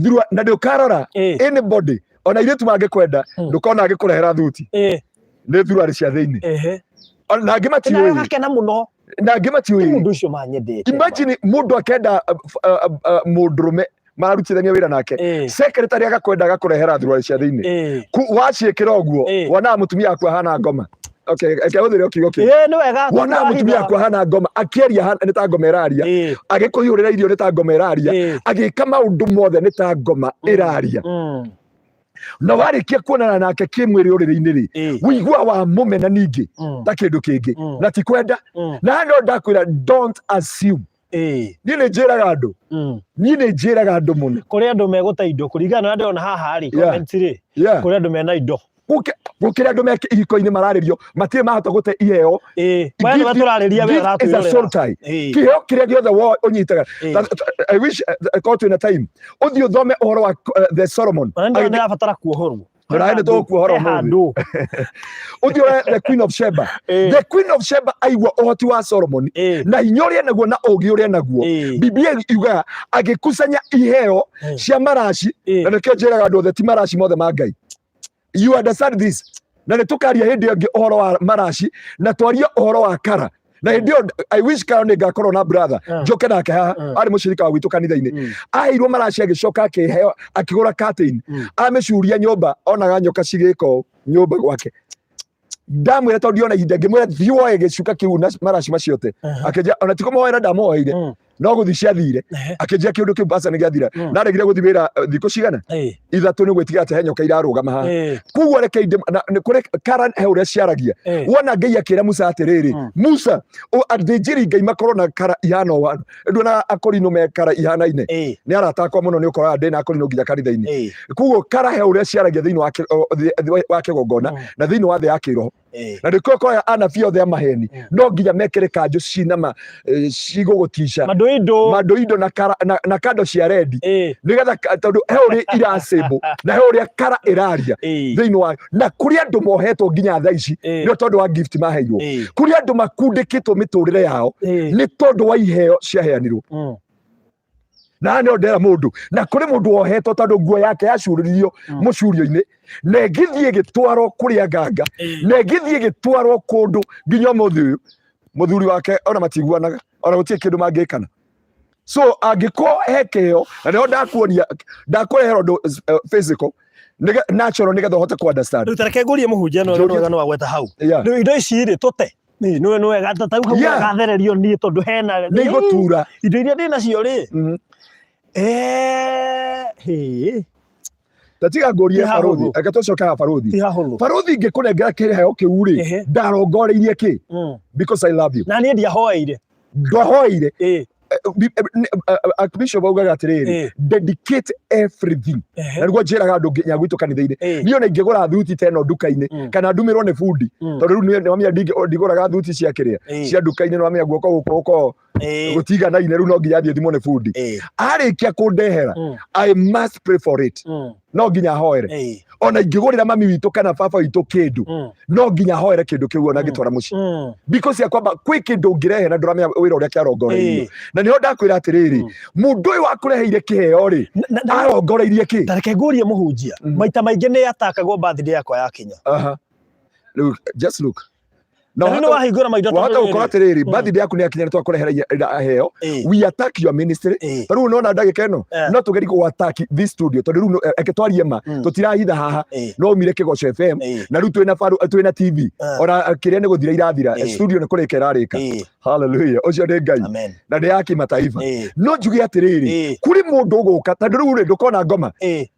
Thurua na ndũkarora anybody, ona airĩtu mangĩkwenda, ndũkona agĩkũrehera thuti, nĩ thuruarĩ cia thĩinĩ. Ona angĩ Na matiũĩ. Gakena mũno. Na angĩ matiũĩ. Mũndũ ũcio manyendete. Imagine mũndũ akenda mũndũrũme mararutithania wĩra nake, secretary agakwenda agakũrehera thuruarĩ cia thĩinĩ. Waciĩkĩra ũguo, wonaga mũtumia waku ahana ngoma. Okay, reke hũthĩre o kiugo kĩu. Nĩ wega. Wonaga mũtumia waku ahana ngoma akĩaria, nĩ ta ngoma ĩraria, agĩkũhiũrĩra irio nĩ ta ngoma ĩraria, agĩka maũndũ mothe nĩ ta ngoma ĩraria. Na warĩkia kuonana nake kĩmwĩrĩ ũrĩrĩ-inĩ rĩ, wĩigua wa mũmena ningĩ ta kĩndũ kĩngĩ, na ti kwenda. Na no ndakwĩra, don't assume. Niĩ nĩ njĩraga andũ, niĩ nĩ njĩraga andũ mũno. Kũrĩ andũ megũte indo kũringana na ndĩrona haha rĩ, comments rĩ, kũrĩ andũ mena indo. Gũkĩrĩ andũ me ihiko-inĩ mararĩrio matirĩ mahota gũte iheo. We nĩwe tũrarĩria, we Gift is a ũratwĩrorera. Soul tie. Kĩheo kĩrĩa gĩothe wo ũnyitaga. I wish korwo twĩna time ũthiĩ ũthome ũhoro wa the Solomon. Ona nĩ ndĩrabatara kuohorwo. Ona nĩ tũgũkuohora He ũmũthĩ. Handũ. Ũthiĩ ũrore the Queen of Sheba. The Queen of Sheba aigua ũhoti wa Solomon na hinya ũrĩa naguo na ũũgĩ ũrĩa naguo, Biblia yugaga agĩkusanya iheo cia maraci. Na nĩkĩo njĩraga andũ othe, ti maraci mothe ma Ngai. You understand this? Na nĩ tũkaria hĩndĩ ĩyo ĩngĩ ũhoro wa maraci na twarie ũhoro wa kara, na hĩndĩ ĩyo I wish kara nĩ ngakorwo na brother njoke nake haha. Arĩ mũcirika wa gwitũ kanitha-inĩ. Aheirwo maraci, agĩcoka akĩheo, akĩgũra curtain, amĩcuria nyũmba, onaga nyoka cigĩka ũũ nyũmba gwake. Ndamwĩra, tondũ ndiona ihinda, ngĩmwĩra, "Thiĩ woe gĩcuka kĩu na maraci macio te." Akĩnjĩra ona ti kũmũhoera ndamũhoeire, no gũthiĩ ciathire. Akĩnjĩra kĩũndũ kĩu baca nĩ gĩathira. Naregire gũthiĩ wĩra thikũ cigana 3 nĩ gwĩtigĩra atĩ he nyoka irarũgama haha. Koguo reke na nĩ kũrĩ kara, he ũrĩa ciaragia. Wona Ngai akĩra Musa atĩrĩrĩ, "Musa, athĩnjĩri Ngai makorwo na kara ihana ũũ." Nduona akorino me kara ihanaine? Nĩ arata akwa mũno, nĩ ũkoraga ndĩna akorino nginya kanitha-inĩ. Koguo kara he ũrĩa ciaragia thĩinĩ wa kĩgongona na thĩinĩ wa thĩ ya kĩroho. Na nĩkĩo ũkoraga anabii othe a maheni no nginya mekĩre kanjũ cina ma cigũgũtica. Mandoindo. Mandoindo na, kara, na kando cia rendi, nĩgetha tondũ he ũrĩa iracĩmbũ na he ũrĩa kara ĩraria thĩinĩ wa. Na kũrĩ andũ mohetwo nginya thaa ici nĩ tondũ wa gift maheirwo. Kũrĩ andũ makundĩkĩtwo mĩtũrĩre yao nĩ tondũ wa iheo ciaheanirwo. Na haha nĩho ndera mũndũ, na kũrĩ mũndũ wohetwo tondũ nguo yake yacurĩrio mũcurio-inĩ na ĩgĩthiĩ ĩgĩtwarwo kũrĩ nganga, na ĩgĩthiĩ ĩgĩtwarwo kũndũ nginya ũmũthĩ ũyũ mũthuri wake ona matiguanaga, ona gũtirĩ kĩndũ mangĩkana. So angĩkorwo he kĩheo, na nĩho ndakuonia, ndakũrehera ũndũ physical natural nĩgetha ũhote ku understand. Rĩu tareke ngũrie mũhunjia, no Njũria. wega no wagweta hau. Rĩu indo ici rĩ, tũte nĩ wega ta rĩu hau gathererio niĩ tondũ hena Nĩ igũtura. Indo iria ndĩ nacio rĩ, hĩ. Ta tiga ngũrie. Ti hahũthũ. Baruthi, reke tũcoke haha, baruthi. Ti hahũthũ. Baruthi, ngĩkũnengera kĩheo kĩu rĩ, ndarongoreirie kĩ? Because I love you. Na niĩ ndiahoeire. Ndwahoeire. Archbishop augaga atĩrĩrĩ, "Dedicate everything." Na nĩguo njĩraga andũ nginya gwitũ kanitha-inĩ. Niĩ ona ingĩgũra thuti ta ĩno nduka-inĩ, kana ndumĩrwo nĩ bundi, tondũ rĩu nĩwamenya ndigũraga thuti cia kĩrĩa cia nduka-inĩ, nĩwamenya guoko gũkũ gũkorwo gũtiganaine, rĩu no nginya thiĩ thimwo nĩ bundi. Arĩkia kũndehera, I must pray for it. No nginya hoere. Ona ingĩgũrĩra mami witũ kana baba witũ kĩndũ, no nginya hoere kĩndũ kĩu ona ngĩtwara mũciĩ, because ya kwamba kwĩ kĩndũ ũngĩrehe na ndũramenya wĩra ũrĩa kĩarongoreirio. Na nĩho ndakwĩra atĩrĩrĩ, mũndũ ũyũ wakũreheire kĩheo rĩ, arongoreirie kĩ? Ta reke ngũrie mũhunjia. Maita maingĩ nĩ atakagwo birthday yakwa yakinya. Aha. Rĩu just look. Na Na rĩu nĩ wahingũra maitho wahota tondũ gũkora rĩrĩ. atĩrĩrĩ, birthday yaku nĩ yakinya, nĩ twakũrehera heo. We attack your ministry. Ta rĩu nona ndagĩka ĩno, no tũgerie gũ attack this studio, tondũ rĩu reke twarie ma, tũtirahitha haha. No umire Kĩgoco FM, na rĩu twĩna twĩna TV. Ona kĩrĩa nĩ gũthira irathira, studio nĩ kũrĩka ĩrarĩka. Hallelujah, ũcio nĩ Ngai. Amen. Na nĩ ya kĩmataifa. No njuge atĩrĩrĩ, kũrĩ mũndũ ũgũka, tondũ rĩu rĩ, ndũkona ngoma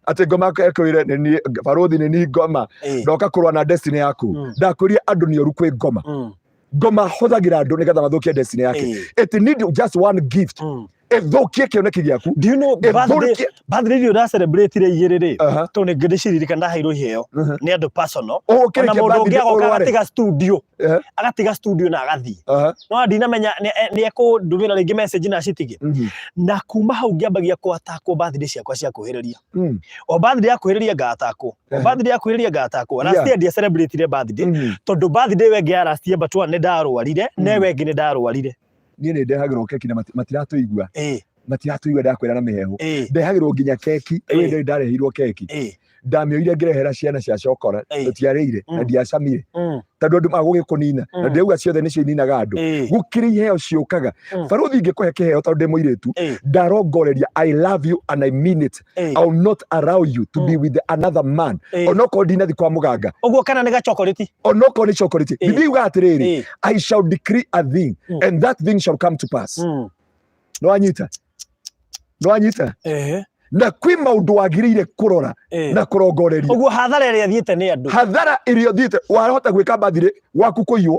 atĩ ngoma ekwĩre nĩ niĩ baruthi, nĩ niĩ ngoma, ndoka kũrũa na destiny yaku. Ndakwĩria andũ nĩ oru kwĩ ngoma. Ngoma hũthagĩra andũ nĩgetha mathũkie destiny yake. It need just one gift. Ĩthũkie kĩoneki gĩaku. Do you know birthday Ĩthũkie. Birthday iria ũracelebrate igĩrĩ rĩ, tondũ nĩ ndĩciririkana ndaheirwo iheo nĩ andũ personal, ona Ũgũkĩrĩkia mũndũ ũngĩ birthday agoka ũrware. agatiga studio, agatiga studio na agathiĩ, no ndinamenya nĩ ekũndũmĩra rĩngĩ message na acitige. Na kuma hau ngĩambagia kũatakwo birthday ciakwa cia kuhĩrĩria. O birthday ya kuhĩrĩria ngatakwo, o birthday ya kuhĩrĩria ngatakwo. Last year ndia celebrate birthday, tondũ birthday ĩyo ĩngĩ ya last year but one nĩ ndarwarire, na ĩyo ĩngĩ nĩ ndarwarire. Niĩ nĩ ndehagĩrwo keki na matiratũigua. Matiratũigua ndakwĩra na mĩhehu. Ndehagĩrwo nginya keki. Ĩĩ ndĩ ndareheirwo keki. Ndamĩoire ngĩrehera ciana cia cokora. Tũtiarĩire na ndiacamire. Tondũ andũ magũgĩkũnina. Na ndĩrauga ciothe nĩcio ininaga andũ. Gũkĩrĩ iheo ciũkaga. Barũthi ingĩkũhe kĩheo tondũ ndĩ mũirĩtu, ndarongoreria I love you and I mean it. I will not allow you to be with another man. Onokorwo ndinathi kwa mũganga. Ũguo kana nĩ gachokorĩti? Onokorwo nĩ chokorĩti. Bibilia yugaga atĩrĩrĩ, I shall decree a thing and that thing shall come to pass. Nĩwanyita? Nĩwanyita? Na kwĩ maũndũ wagĩrĩire kũrora na kũrongoreria. Ũguo hathara ĩrĩa thiĩte nĩ andũ. Hathara ĩrĩa ũthiĩte, wahota gwĩka birthday gwaku kũiywo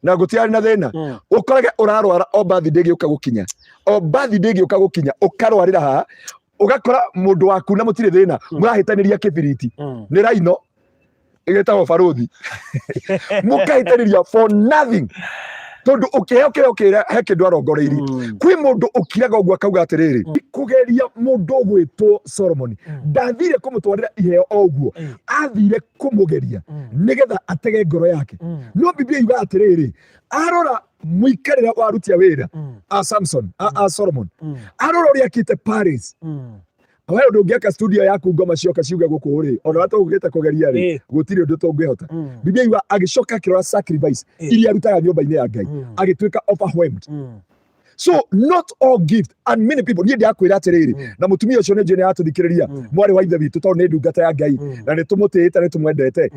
na gũtiarĩ na thĩna. Ũkorage ũrarwara o birthday ĩgĩũka gũkinya. O birthday ĩgĩũka gũkinya ũkarwarĩra haha, ũgakora mũndũ waku na mũtirĩ thĩna, mũrahĩtanĩria kĩbiriti. Nĩ raino ĩgĩtagwo barũthi. Mũkahĩtanĩria for nothing. Tondũ ũkĩheo kĩheo kĩrĩa he kĩndũ arongoreirie. Kwĩ mũndũ ũkiraga ũguo akauga atĩrĩrĩ, kũgeria mũndũ ũgwĩtwo Solomon. Ndathire kũmũtwarĩra iheo o ũguo, athire kũmũgeria nĩgetha atege ngoro yake. No Biblia yugaga atĩrĩrĩ, arora mũikarĩre wa aruti a wĩra a Samson, a Solomon, arora ũrĩa akĩte Paris. We ũndũ ũngĩaka studio yaku ngoma cioka ciuge gũkũ rĩ, ona ũrĩa tũgũkĩte kũgeria rĩ, gũtirĩ ũndũ tũngĩhota. Biblia yuga agĩcoka akĩrora sacrifice iria arutaga nyũmba-inĩ ya Ngai, agĩtuĩka overwhelmed. So not all gift and many people, niĩ ndĩrakwĩra atĩrĩrĩ, na mũtumia ũcio nĩ njũĩ nĩ aratũthikĩrĩria, mwarĩ wa ithe witũ, tondũ nĩ ndungata ya Ngai na nĩ tũmũtĩĩte, nĩ tũmwendete.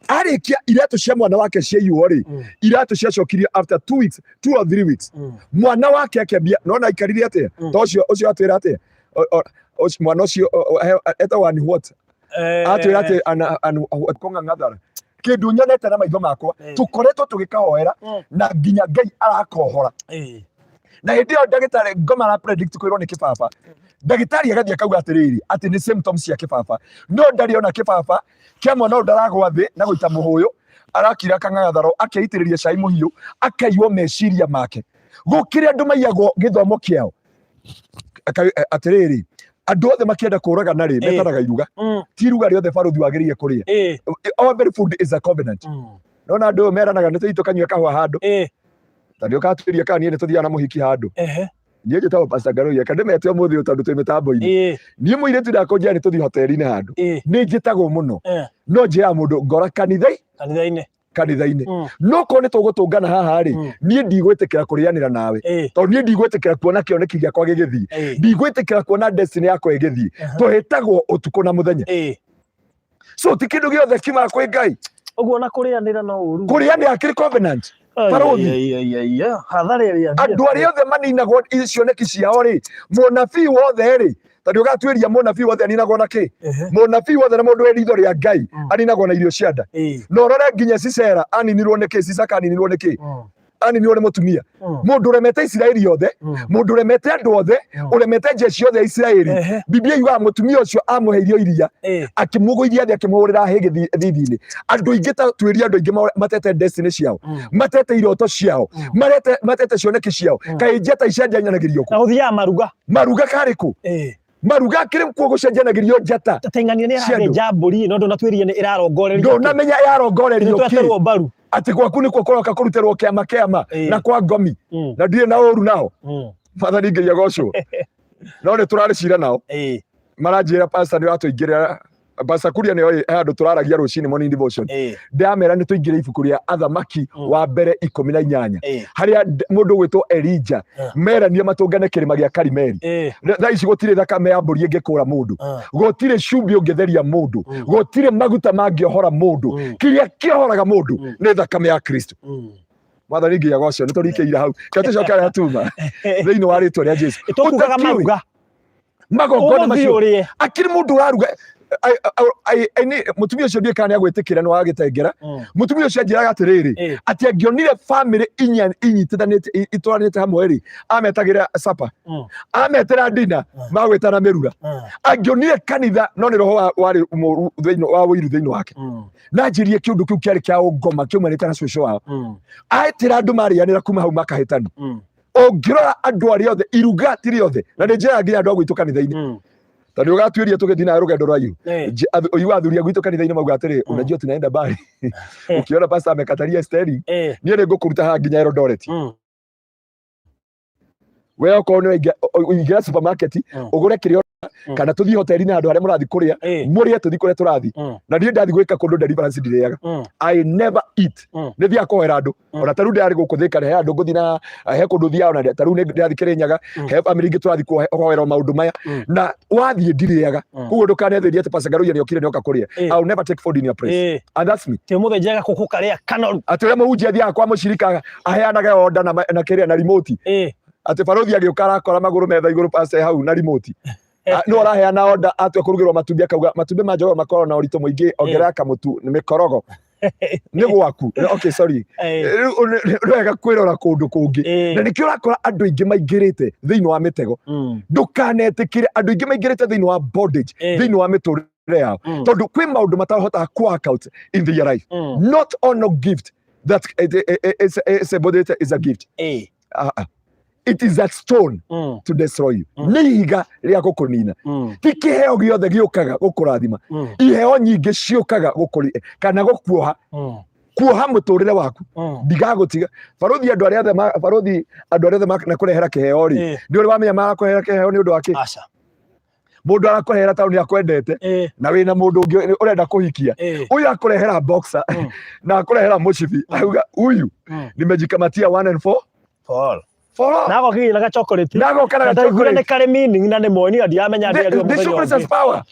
Arĩkia iratũ cia mwana wake ciaiywo rĩ, iratũ ciacokirio after 2 weeks, 2 or 3 weeks. Mwana wake akĩambia, nona aikarire atĩa? To ũcio ũcio atwĩra atĩa? Mwana ũcio etagwo ani what? Atwĩra atĩ kũng'ang'athara kĩndũ nyonete na maitho makwa, tũkoretwo tũgĩkahoera na nginya Ngai arakohora. Na hĩndĩ ĩyo ndagĩtarĩ ngoma ara predict kwĩrwo nĩ kĩbaba, ndagĩtarĩ agathiĩ akauga atĩrĩrĩ, atĩ nĩ symptoms cia kĩbaba, no ndarĩ ona kĩbaba kĩa mwana ũyũ, ndaragwa thĩ na gũita mũhũyũ, arakira kang'ang'atharo, akeitĩrĩria cai mũhiũ, akaiywo meciria make. Gũkĩrĩ andũ maiyagwo gĩthomo kĩao. Atĩrĩrĩ, andũ othe makĩenda kũragana rĩ, metanaga iruga. Ti iruga rĩothe barũthi wagĩrĩire kũrĩa. All food is a covenant. Nona andũ meranaga nĩ tũthiĩ tũkanyue kahũa handũ, ta nĩ ũkatuĩria kana niĩ nĩ tũthiaga na mũhiki handũ. Niĩ njĩtagwo Pastor Ngaruiya, kana ndĩmete ũmũthĩ ũyũ tondũ twĩ mĩtambo-inĩ. Niĩ mũirĩtu ndakũnjĩra nĩ tũthiĩ hoteli-inĩ handũ, nĩ njĩtagwo mũno, no njĩraga mũndũ ngora kanitha kanitha-inĩ. Kanitha-inĩ. No korwo nĩ tũgũtũngana haha rĩ, niĩ ndigwĩtĩkĩra kũrĩanĩra nawe, tondũ niĩ ndigwĩtĩkĩra kuona kĩoneki gĩakwa gĩgĩthiĩ, ndigwĩtĩkĩra kuona destiny yakwa ĩgĩthiĩ. Tũhĩtagwo ũtukũ na mũthenya. So ti kĩndũ gĩothe kiumaga kwĩ Ngai. Ũguo na kũrĩanĩra no ũru. Kũrĩanĩra kĩrĩ covenant. Barũthi. Hathara ĩrĩa andũ arĩa othe maninagwo cioneki ciao rĩ, mũnabii wothe rĩ, tondũ ũgatuĩria mũnabii wothe aninagwo na kĩ? Mũnabii wothe na mũndũ wĩ ritho rĩa Ngai aninagwo na irio cia nda. Na ũrore nginya Sisera aninirwo nĩ kĩ? Sisaka aninirwo nĩ kĩ? Aninirwo nĩ mũtumia. Mũndũ ũremete Isiraeli yothe, mũndũ ũremete andũ othe, ũremete jeshi yothe ya Isiraeli, Biblia yugaga mũtumia ũcio amũhe irio iria, akĩmũgũithia thĩ, akĩmũhũrĩra hĩ gĩthithi-inĩ. Andũ aingĩ, ta tuĩria andũ aingĩ matete destiny ciao, matete iroto ciao, matete cioneki ciao. Kaĩ njata icenjanagĩrio kũ? Na gũthiaga maruga. Maruga karĩ kũ? Maruga kĩrĩ kuo gũcenjanagĩrio njata? Teng'ania nĩ Cia andũ. ĩrathĩnja mbũri, no ndũnatuĩria nĩ ĩrarongorerio. Ndũnamenya yarongorerio kĩ. Tweterwo mbaru. Atĩ gwaku nĩkuo kũroka kũrutĩrwo kĩama kĩama na kwa ngomi. Na ndirĩ na ũru nao, Mwathani Ngai agocwo, no nĩ tũrarĩ cira nao. Maranjĩra, pastor, nĩ ũratũingĩrĩra. Pastor Kuria nĩ oĩ, he handũ tũraragia rũcinĩ morning devotion. Ndamera nĩ tũingĩre ibuku rĩa Athamaki wa mbere 18, harĩa mũndũ ũgwĩtwo Elija meranie matũngane kĩrĩma gĩa Karimeli. Thaa ici gũtirĩ thakame ya mbũri ĩngĩkũra mũndũ, gũtirĩ cumbĩ ũngĩtheria mũndũ, gũtirĩ maguta mangĩohora mũndũ. Kĩrĩa kĩohoraga mũndũ nĩ thakame ya Kristo. Mwathani Ngai agocwo. Nĩ tũrikĩire hau, kĩo tũcoke harĩa tuma thĩinĩ wa rĩtwa rĩa Jesu. Tũkugaga Ũtakĩũĩ maruga. Magongona Ũgũthiĩ macio ũrĩe. Akĩrĩ mũndũ ũraruga. Mũtumia ũcio ndiũĩ kana nĩagwĩtĩkĩra nĩ wagĩtengera. Mũtumia ũcio anjĩraga atĩrĩrĩ, atĩ angĩonire famĩlĩ inya inyitithanĩte itwaranĩte hamwe rĩ, ametagĩra sapa, ametĩra ndina, magwĩtana mĩrura. Angĩonire kanitha, no nĩ roho warĩ mũru thĩinĩ wa ũiru thĩinĩ wake. Na anjĩrie kĩũndũ kĩu kĩarĩ kĩa ũngoma kĩumanĩte na cũcũ wao. Aĩtĩra andũ marĩanĩra kuma hau makahĩtani. Ũngĩrora andũ arĩa othe iruga ti rĩothe, na nĩ njĩraga nginya andũ a gwitũ kanitha-inĩ, tondũ ũgatuĩria tũgĩthiĩ nawe rũgendo rwa iru. Ũigua athuri a gwitũ kanitha-inĩ mauga atĩrĩ, unajua tunaenda mbali, ukiona pastor amekataria steering, niĩ nĩ ngũkũruta haha nginya Eldoret. We okorwo nĩ ũingĩra supermarket, ũgũre kĩrĩa, kana tũthiĩ hoteli-inĩ handũ harĩa mũrathiĩ kũrĩa, mũrĩe, tũthiĩ kũrĩa tũrathiĩ. Na niĩ ndathiĩ gwĩka kũndũ deliverance ndirĩaga. I never eat. Nĩ thiaga kũhoera andũ. Ona ta rĩu ndĩrarĩ gũkũ Thĩka, he andũ ngũthiĩ na he kũndũ thiaga, ona ta rĩu nĩ ndĩrathiĩ Kĩrĩnyaga, he family ingĩ tũrathiĩ kũhoera maũndũ maya. Na wathiĩ ndirĩaga. Koguo ndũkanethĩrie atĩ Pastor Ngaruiya nĩokire nĩoka kũrĩa. I will never take food in your place, and that's me. Ti mũthĩnje gakũkũ karĩa kanoru. Atĩ ũrĩa mũhunjia athiaga kwa mũcirika aheanage order na kĩrĩa na remote, atĩ barothi agĩũka arakora magũrũ metha igũrũ, pastor hau na remote. Ah, no araheana order, atua kũrugĩrwo matumbĩ akauga matumbĩ ma njogoo makoragwo na ũritũ mũingĩ, ongerera kamũtu nĩ mĩkorogo nĩ gwaku. Okay, sorry. Rĩu nĩ wega kwĩrora kũndũ kũngĩ. Na nĩkĩo ũrakora andũ aingĩ maingĩrĩte thĩinĩ wa mĩtego. Ndũkanetĩkĩre andũ aingĩ maingĩrĩte thĩinĩ wa bondage, thĩinĩ wa mĩtũrĩre yao, tondũ kwĩ maũndũ matahotaga ku work out in their life. Not all no gift that is a, is a gift. Ah, ah. It is a stone to destroy you. Nĩ ihiga rĩa gũkũnina. Ti kĩheo gĩothe gĩũkaga gũkũrathima. Iheo nyingĩ ciũkaga gũkũri kana gũkuoha, kuoha mũtũrĩre waku. Ndigagũtiga barothi andũ arĩa othe barothi andũ arĩa othe makũrehera kĩheo rĩ, nĩ ũrĩ wamenya marakũrehera kĩheo nĩ ũndũ wa kĩ? Aca. Mũndũ arakũrehera tondũ nĩ akwendete, na wĩna mũndũ ũngĩ ũrenda kũhikia. Ũyũ akũrehera boxer na akũrehera mũcibi, auga huyu nimejikamatia one and four Paul. for all. Na gokigĩra ga chocolate. Na agoka na Na ndaiguire chocolate. nĩ karĩ meaning na nĩ moni na ndiramenya The ndĩario mũthenya chocolate has ũngĩ. power.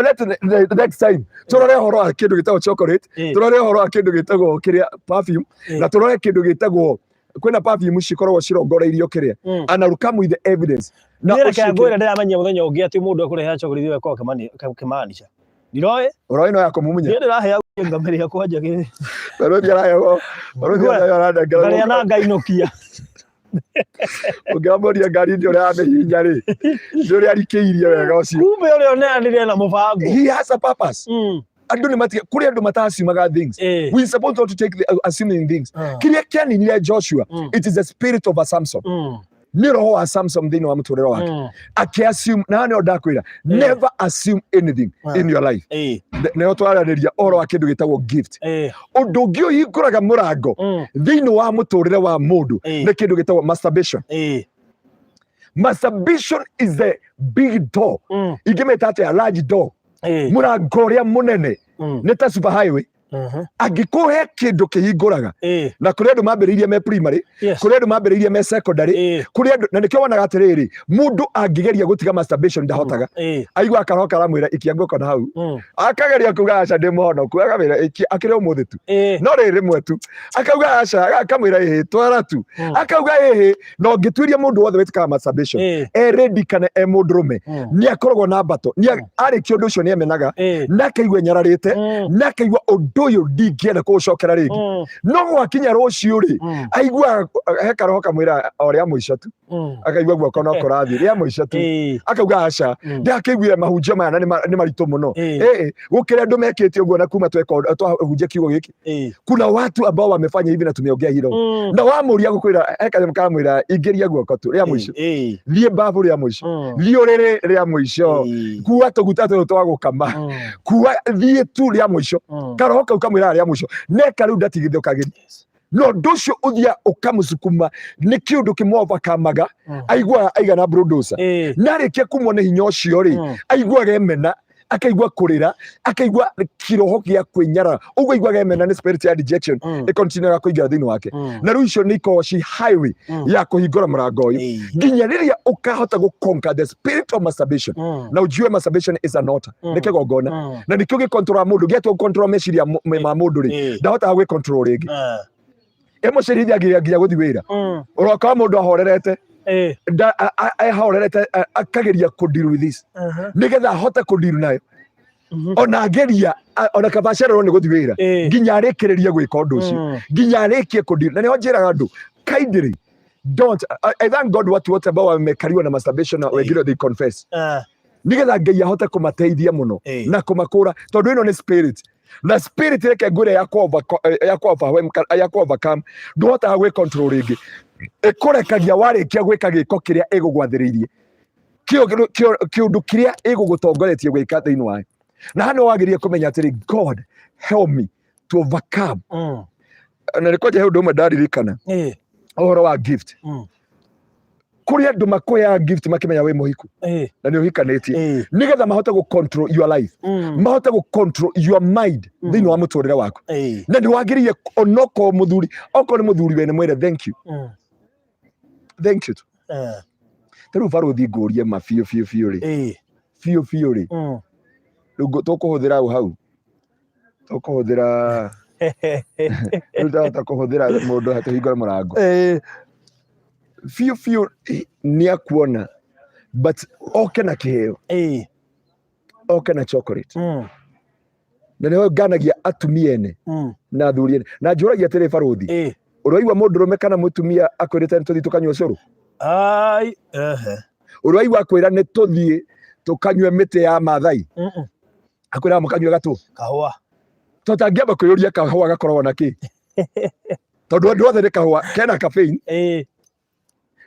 Let the next time turore ũhoro wa kĩndũ gĩtagwo chocolate, turore ũhoro wa kĩndũ gĩtagwo kĩrĩa perfume, na turore kĩndũ gĩtagwo kwĩna perfume cikoragwo cirongoreirio kĩrĩa, and I will come with the evidence na Niĩ reke ũciĩkĩre. ngwĩre, ndĩramenya mũthenya ũngĩ atĩ mũndũ ekũrehera chocolate ĩyo ũkĩmaanisha. Ndiroĩ. Ũroĩ no ya kũmumunya. Niĩ ndĩraheo ngamĩria kwanja gĩ. Barũthi araheo, barũthi araheo, aranengera. Ngarĩa na ngainũkia. Ũngĩramũria ngari nĩ ũrĩa amĩhihinya rĩ, nĩ ũrĩa arikĩirie wega ũcio. Kumbe ũrĩa ũneanire na mũbango. He has a purpose. Andũ nĩ matige kũrĩ andũ matasiumaga things. We supposed not to take the, assuming things. Kĩrĩa kĩaninire Joshua, it is the spirit of a Samson. Nĩ roho wa Samson thĩinĩ wa mũtũrĩre wake. Akĩ-assume, na nĩo ndakwĩra, never assume anything in your life. Nĩho twaranĩria ũhoro wa kĩndũ gĩtagwo gift. Ũndũ ũngĩ ũhingũraga mũrango thĩinĩ wa mũtũrĩre wa mũndũ nĩ kĩndũ gĩtagwo masturbation. Masturbation is the big door. Ingĩmĩta atĩa? Large door. Mũrango ũrĩa mũnene, nĩ ta super highway. Angĩkũhe kĩndũ kĩhingũraga, na kũrĩ andũ mambĩrĩirie me primary, kũrĩ andũ mambĩrĩirie me secondary, kũrĩ andũ, na nĩkĩo wonaga atĩrĩrĩ, mũndũ angĩgeria gũtiga masturbation ndahotaga. Aigua karoho karamwĩra ikia guoko na hau, akageria kuga aca, ndĩ mũhonoku, akamwĩra ikia, akĩrĩ ũmũthĩ tu, no rĩrĩ rĩmwe tu, akauga aca, akamwĩra ĩhĩ twara tu, akauga ĩhĩ. Na ũngĩtuĩria mũndũ wothe wĩtĩkaga masturbation, e ready kana e mũndũrũme, nĩ akoragwo na mbato, nĩ arĩkia ũndũ ũcio nĩ emenaga, na akaigua enyararĩte, na akaigua ũndũ ũyũ ndingĩenda kũũcokera rĩngĩ. No gwakinya rũciũ rĩ, aiguaga he karoho kamwĩra o rĩa mũico tu. Akaigua guoko no kũrathiĩ rĩa mũico tu. Akauga aca, ndakĩiguire mahunjio maya na nĩ maritũ mũno. Ĩĩ, gũkĩrĩ andũ mekĩte ũguo na kuma twahunjia kiugo gĩkĩ. Kuna watu ambao wamefanya hivi na tumeongea hilo. Na wamuria gukwira he kanyamũ karamwĩra ingĩria guoko tu rĩa mũico, thiĩ babu rĩa mũico, thiĩ ũrĩrĩ rĩa mũico, kua tũguta tũtũ twa gũkama, kua thiĩ tu rĩa mũico. Karoho kau kamwĩraga rĩa mũico neka rĩu ndatigithũkagĩria. No ũndũ ũcio ũthiaga ũkamũcukuma nĩ kĩũndũ kĩmwovakamaga. Aiguaga aigana bulldozer. Na arĩkia kumwo nĩ hinya ũcio rĩ, aiguaga emena, akaigua kũrĩra, akaigua kĩroho gĩa kwĩnyarara ũguo, aiguaga emena nĩ spirit ya rejection. Ĩkontinuaga kũingĩra thĩinĩ wake. Na rĩu icio nĩ ikoragwo ci highway ya kũhingũra mũrango ũyũ nginya rĩrĩa ũkahota gũ conquer the spirit of masturbation. Na ujue masturbation is an altar, nĩ kĩgongona, na nĩkĩo gĩkontrola mũndũ. Gĩatua gũkontrol meciria ma mũndũ rĩ, ndahotaga gwĩcontrol rĩngĩ. Ĩmũcirithagia nginya gũthiĩ wĩra. Ũroka mũndũ ahorerete, ahorerete, akageria kũ deal with this nĩgetha ahote kũ deal nayo. Ona ageria ona kaba acererwo nĩ gũthiĩ wĩra nginya arĩkĩrĩrie gwĩka ũndũ ũcio, nginya arĩkie kũndi. Na nĩho njĩraga andũ kindly don't. I thank God watu wote ambao wamekaliwa na masturbation na wengine they confess, nigetha Ngai ahote kũmateithia mũno na kũmakũra, tondũ ĩno nĩ spirit, na spirit, reke ngwĩre, ya ku overwhelm, ya ku overcome, ndũhotaga gwĩ control rĩngĩ. Ĩkũrekagia warĩkia gwĩka gĩko kĩrĩa ĩgũgwathĩrĩirie, kĩũndũ kĩrĩa ĩgũgũtongoretie gwĩka thĩinĩ wayo. Na hano wagĩrĩire kũmenya atĩrĩ, God help me to overcome. Na nĩ kwanja he ũndũ ũmwe ndaririkana, ũhoro wa gift. Kũrĩ andũ makũheaga gift makĩmenya wĩ mũhiku na nĩ ũhikanĩtie, nĩgetha mahote gũ control your life, mahote gũ control your mind thĩinĩ wa mũtũrĩre waku. Na nĩ wagĩrĩire onokorwo mũthuri, okorwo nĩ mũthuri wene, mwĩre thank you. Thank you. Ta rĩu barũthi, ngũrie ma biũ biũ biũ rĩ, biũ biũ rĩ, rĩu tũkũhũthĩra hau hau tũkũhũthĩra rĩu, ndahota kũhũthĩra mũndũ tũhingũre mũrango biũ biũ, nĩ akuona, but oke na kĩheo, oke na chocolate. Na nĩho nganagia atumia ene na athuri ene, na njũragia atĩrĩ, barũthi, ũraigua mũndũrũme kana mũtumia akwĩrĩte nĩ tũthiĩ tũkanyua ũcũrũ? Ai, ehe. Ũraigua akwĩra nĩ tũthiĩ tũkanyue mĩtĩ ya Mathai? Akwĩraga mũkanyue gatũ? Kahũa. Tũtangĩamba kwĩyũria kahũa gakoragwo na kĩ, tondũ andũ othe nĩ kahũa kena caffeine.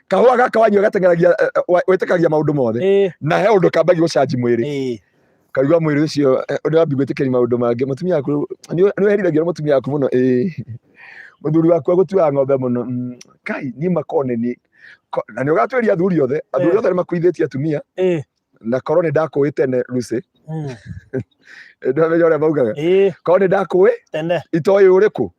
Kahũa gaka wanyua gateng'eragia, wĩtĩkagia maũndũ mothe. Na he ũndũ kambagia gũcanji mwĩrĩ. Kaigua mwĩrĩ ũcio nĩ wambi gwĩtĩkĩria maũndũ mangĩ. Mũtumia waku nĩ wĩherithagio nĩ mũtumia waku mũno? Ĩĩ. Mũthuri waku agũtuaga ng'ombe mũno? Kai niĩ makorwo nĩ niĩ. Na nĩ ũgatwĩria athuri othe, athuri othe nĩ makuithĩtie atumia. Na korwo nĩ ndakũĩ tene, Lucy, ndamenya ũrĩa maugaga, korwo nĩ ndakũĩ tene itoĩ ũrĩkũ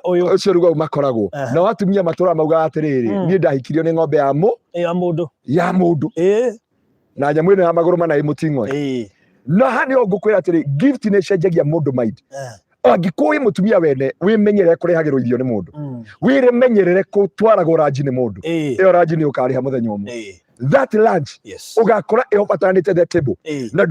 ũyũ. Ũcio rĩu makoragwo. Nao atumia matũraga maugaga atĩrĩrĩ, niĩ ndahikirio nĩ ng'ombe ya mũ Ya mũndũ. Ya mũndũ. Na nyamũ ĩno ya magũrũ mana ĩ mũting'oe. Na haha nĩho ngũkwĩra atĩrĩ, gift nĩ ĩcenjagia mũndũ mind. Angĩkorwo wĩ mũtumia wene, wĩmenyerere kũrehagĩrwo irio nĩ mũndũ, wĩmenyerere gũtwaragwo ranji nĩ mũndũ. Ĩyo ranji nĩ ũkarĩha mũthenya ũmwe. That lunch ũgakora ĩyo bataranĩte the table. Na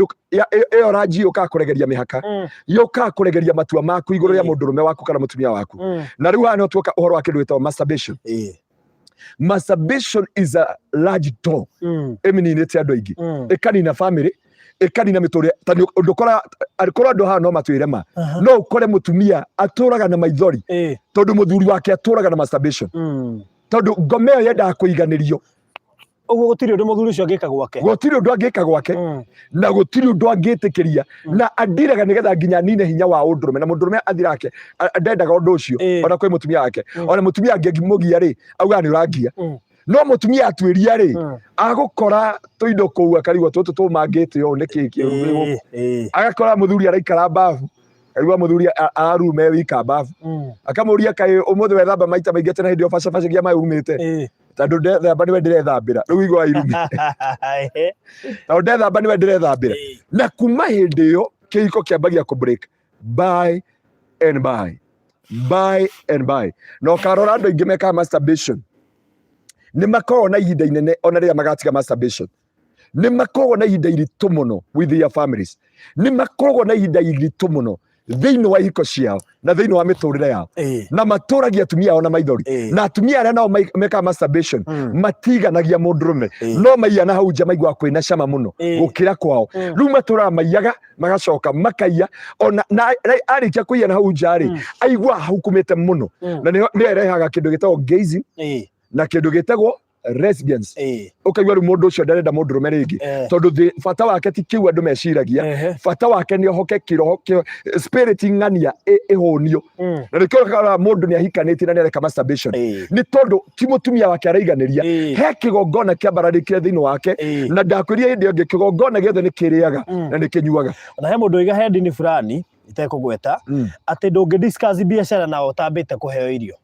ĩyo ranji yũkaga kũregeria mĩhaka, yũkaga kũregeria matua maku igũrũ rĩa mũndũrũme waku kana mũtumia waku. Na rĩu haha no tuoka ũhoro wa kĩndũ gĩtagwo masturbation. Masturbation is a large door ĩmininĩte andũ aingĩ, ĩkanina family, ĩkanina mĩtũrĩre. Ta nĩ ũndũ ũkora angĩkorwo andũ haha no matwĩre ma, no ũkore mũtumia atũraga na maithori tondũ mũthuri wake atũraga na masturbation, tondũ ngoma ĩyo yendaga kũiganĩrio. Ũguo gũtirĩ ũndũ mũthuri ũcio angĩka gwake. Gũtirĩ ũndũ angĩka gwake, na gũtirĩ ũndũ angĩtĩkĩria, na andiraga nĩgetha nginya anine hinya wa ũndũrũme, na mũndũrũme athirake ndendaga ũndũ ũcio. Ona kwĩ mũtumia wake, ona mũtumia angĩmũgia rĩ, augaga nĩ ũrangia. No mũtumia atuĩria rĩ, agũkora tũindo kũu, akarigwo tũtũ tũmangĩte ũũ nĩkĩ kĩũru gĩ gũkũ. Agakora mũthuri araikara babu, akaigua mũthuri araruma e wika babu. Akamũria, kaĩ ũmũthĩ wethamba maita maingĩ atĩ na hĩndĩ ĩyo bacabacagia maĩ umĩte? Tondũ ndethamba nĩwe ndĩrethambĩra, rĩu igua irume, tondũ ndethamba nĩwe ndĩrethambĩra. Na kuma hĩndĩ ĩyo kĩhiko kĩambagia kũ break by and by, by and by. Na ũkarora andũ aingĩ mekaga masturbation nĩ makoragwo na ihinda inene, ona rĩrĩa magatiga masturbation nĩ makoragwo na ihinda iritũ mũno with their families, nĩ makoragwo na ihinda iritũ mũno thĩinĩ wa ihiko ciao na thĩinĩ wa mĩtũrĩre yao, na matũragia atumia ao na maithori. Na atumia arĩa nao mekaga masturbation matiganagia mũndũrũme, no maiya na hau nja maiguaga kwĩna cama mũno gũkĩra kwao. Rĩu matũraga maiyaga, magacoka makaiya, ona na arĩkia kũiya na hau nja rĩ, aiguaga ahukumĩte mũno. Na nĩyo ĩrehaga kĩndũ gĩtagwo gayism na kĩndũ gĩtagwo lesbians. Ũkaigua rĩu mũndũ ũcio ndarenda mũndũrũme rĩngĩ, tondũ bata wake ti kĩu andũ meciragia. Bata wake nĩ ohoke kĩroho spirit ng'ania ĩhũnio. Na nĩkĩo ũkoraga mũndũ nĩ ahikanĩtie na nĩ areka masturbation, nĩ tondũ ti mũtumia wake araiganĩria. He kĩgongona kĩambararĩkire thĩinĩ wake. Na ndakwĩria hĩndĩ ĩyo ĩngĩ, kĩgongona gĩothe nĩ kĩrĩaga na nĩ kĩnyuaga. Na he mũndũ oiga he ndini fulani itekũgweta atĩ ndũngĩ discuss biacara nao ũtambĩte kũheo irio.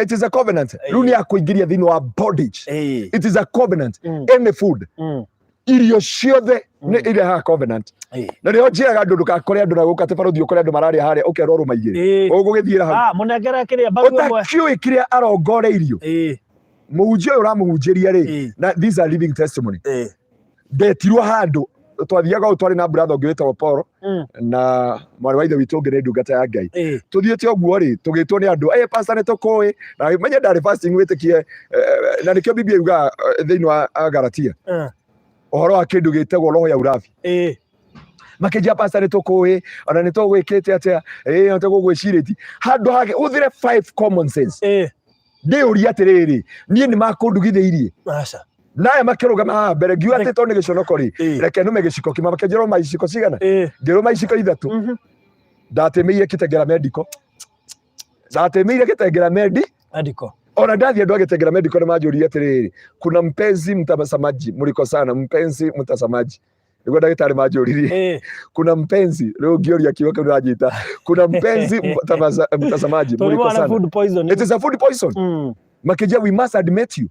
It is a covenant. Rĩu nĩ akũingĩria thĩinĩ wa bondage. It is a covenant. Any food, irio ciothe nĩ irehaga covenant. Na nĩho njĩraga andũ, ndũgakore andũ na gũka atĩ barũthi, ũkore andũ mararĩa harĩa, ũkerwo rũma igĩrĩ, ũgũgĩthiĩra hau. Ah, mũnengere kĩrĩa mbaru ĩmwe. Ũtakĩũĩ kĩrĩa arongoreirio. Mũhunjia ũyũ ũramũhunjĩria rĩ, na these are living testimony, ndetirwo handũ Twathiaga ũũ, twarĩ na brother ũngĩ wĩtagwo Paul na mwarĩ wa ithe witũ ũngĩ nĩ ndungata ya Ngai. Tũthiĩte ũguo rĩ, tũgĩtwo nĩ andũ, "Ĩ pastor, nĩ tũkũĩ." Na menye ndarĩ fasting, wĩtĩkie, na nĩkĩo Biblia yugaga thĩinĩ wa Galatia ũhoro wa kĩndũ gĩtagwo roho ya urabi. Makĩnjia, "Pastor, nĩ tũkũĩ, ona nĩ tũgwĩkĩte atĩa, ĩ tũgũgwĩcirĩti handũ hake ũthire five common sense." Ndĩũria atĩrĩrĩ, niĩ nĩ makũndugithĩirie? Aca. Naya makĩrũgama haha mbere, ngiuga atĩ tondũ nĩ gĩconoko rĩ, reke nũme gĩciko kĩmwe. Makĩnjĩra, "Ũma iciko cigana?" Ngĩrũma iciko 3. Ndatĩmĩire Kitengela Medical, ndatĩmĩire Kitengela Medi Andiko. Ona ndathiĩ, andũ a Gĩtengera Medical nĩ manjũririe atĩrĩrĩ, "Kuna mpenzi mtazamaji, mlikosana, mpenzi mtazamaji?" Nĩguo ndagĩtarĩ manjũririe. "Kuna mpenzi?" Rĩu ngĩũria kiugo kĩu ndĩranjita, "Kuna mpenzi mtazamaji, Tondũ mwana mlikosana?" food poisoning. It is a food poison. Makĩnjia, "We must admit you."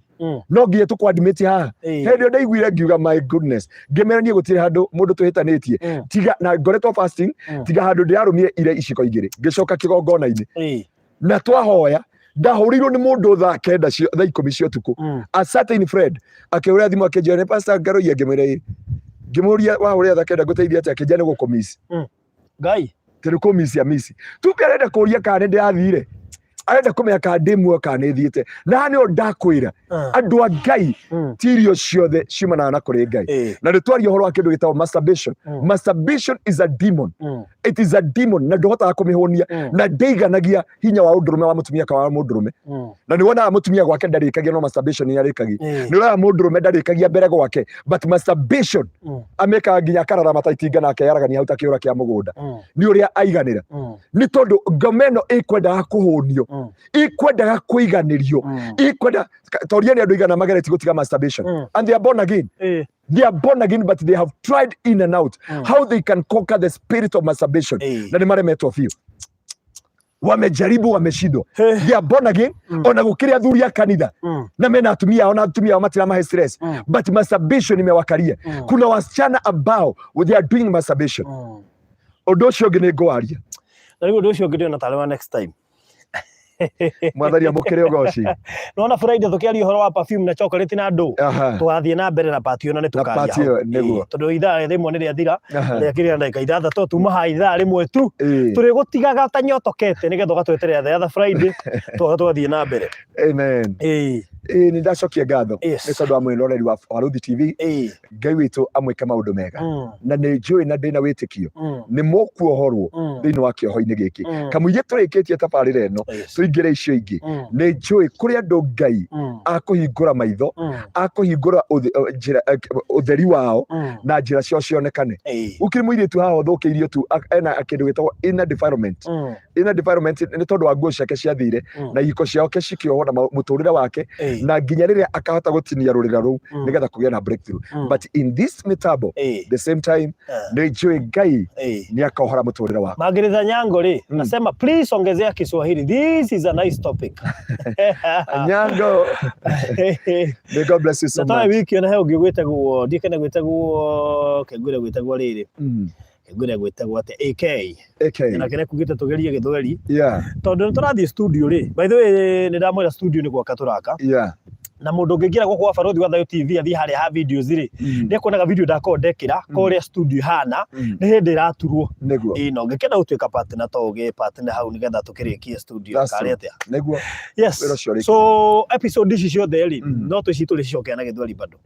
No nginya tũkũ-admit haha. Hĩndĩ ĩyo ndaiguire ngiuga, "My goodness." Ngĩmera niĩ gũtirĩ handũ mũndũ twĩhĩtanĩtie, tiga na ngoretwo fasting, tiga handũ ndĩrarũmire ire iciko 2, ngĩcoka kĩgongona-inĩ na twahoya. Ndahũrĩirwo nĩ mũndũ thaa 9 thaa 10 cia ũtukũ. A certain friend akĩhũrĩra thimũ, akĩnjĩra, "Nĩ Pastor Ngaroia?" Ngĩmwĩra, "Ĩ." Ngĩmũria, "Wahũrĩra thaa 9 ngũteithia atĩa?" Akĩnjĩra, "Nĩ gũkũmiss." Ngai. Tĩrĩ kũmisia misi tumbe arenda kũria kana nĩ ndĩrathire, arenda kũmenya kana ndĩ muoyo kana nĩ thiĩte. Na haha nĩho ndakwĩra, andũ a Ngai, ti irio ciothe ciumanaga na kũrĩ Ngai. Na nĩ twaria ũhoro wa kĩndũ gĩtagwo masturbation. Masturbation is a demon. It is a demon, na ndũhotaga kũmĩhũnia, na ndĩiganagia hinya wa ũndũrũme wa mũtumia kana wa mũndũrũme. Na nĩ wonaga mũtumia gwake ndarĩkagia, no masturbation nĩ arĩkagia. Nĩ ũroya mũndũrũme ndarĩkagia mbere gwake, but masturbation amĩkaga nginya akararama ta itinga na akeyaragania hau ta kĩũra kĩa mũgũnda, nĩ ũrĩa aiganĩra. Nĩ tondũ ngoma ĩno ĩkwendaga kũhũnio, ikwendaga kũiganĩrio, ikwenda toria nĩ andũ igana mageretie gũtiga masturbation and they are born again. They are born again, but they have tried in and out how they can conquer the spirit of masturbation, na nĩ maremetwo biũ. Wamejaribu, wameshindwa. They are born again. Ona gũkĩrĩ athuri a kanitha na mena atumia ao, na atumia ao matiramahe stress, but masturbation imewakaria. Kuna wasichana ambao they are doing masturbation. Ũndũ ũcio ũngĩ nĩ ngwaria. Na rĩu ũndũ ũcio ũngĩ ndĩrona tarĩ wa next time. Mwathani amũkĩre ũgoci. Nona Friday tũkĩaria ũhoro wa perfume na chocolate na ndũ, tũgathiĩ na mbere na part ĩyo na nĩ Na tũkaria part hau. ĩyo, nĩguo. Ĩĩ, tondũ ithaa 1 nĩ rĩathira, rĩakĩrĩ na ndagĩka 6, tuma haha ithaa 1 tu. Tũrĩgũtigaga ũtanyotokete nĩgetha ũgatweterera the other Friday, tũgoka tũgathiĩ na mbere. Amen. Ĩĩ, nĩ ndacokia ngatho nĩ tondũ wa mwĩroreri wa Waruthi TV. Ngai witũ amwĩke maũndũ mega. Na nĩ njũĩ na ndĩna wĩtĩkio nĩ mũkuohorwo thĩinĩ wa kĩoho-inĩ gĩkĩ. Kamũiria tũrĩkĩtie tabarĩra ĩno, tũingĩre icio ingĩ, nĩ njũĩ kũrĩ andũ Ngai akũhingũra maitho, akũhingũra njĩra, ũtheri wao na njĩra ciao cionekane. Gũkĩrĩ mũirĩtu haha ũthũkĩirio tu, ena kĩndũ gĩtagwo inner defilement. Inner defilement nĩ tondũ wa nguo ciake ciathire na ihiko ciake cikĩohwo na mũtũrĩre wake, na nginya rĩrĩa akahota gũtinia rũrĩra rũu nĩgetha kũgĩa na breakthrough. But in this mitambo, the same time, nĩ njũĩ Ngai nĩ akohora mũtũrĩre waku. Margaret Nyango rĩ, nasema, "Please ongezea Kiswahili. This is a nice topic." Nyango, may God bless you so Na tawe much. wiki ona he ũngĩ gwĩtagwo, ndiĩ kana gwĩtagwo kengwĩre, gwĩtagwo rĩrĩ, kengwĩre gwĩtagwo atĩa, AK. AK. Na kĩrĩa kugĩte tũgerie gĩthweri, tondũ nĩ tũrathiĩ studio rĩ. By the way, nĩ ndamwĩra studio nĩ gwaka tũraka, na mũndũ ũngĩingĩra gũkũ wa Barũthi wa Thayũ TV, athiĩ harĩa ha videos rĩ, nĩ ekuonaga video ndakorwo ndekĩra kũrĩa studio hana nĩ hĩndĩ ĩraturwo. Ĩĩ, na ũngĩkenda gũtuĩka partner, to ũgĩe partner hau nĩgetha tũkĩrĩkie studio. That's Karĩ true. atĩa? Nĩguo. Yes. Wĩra ũcio ũrĩkĩre. So episode ici ciothe rĩ, no tũici tũrĩcicokera na gĩthweri bado.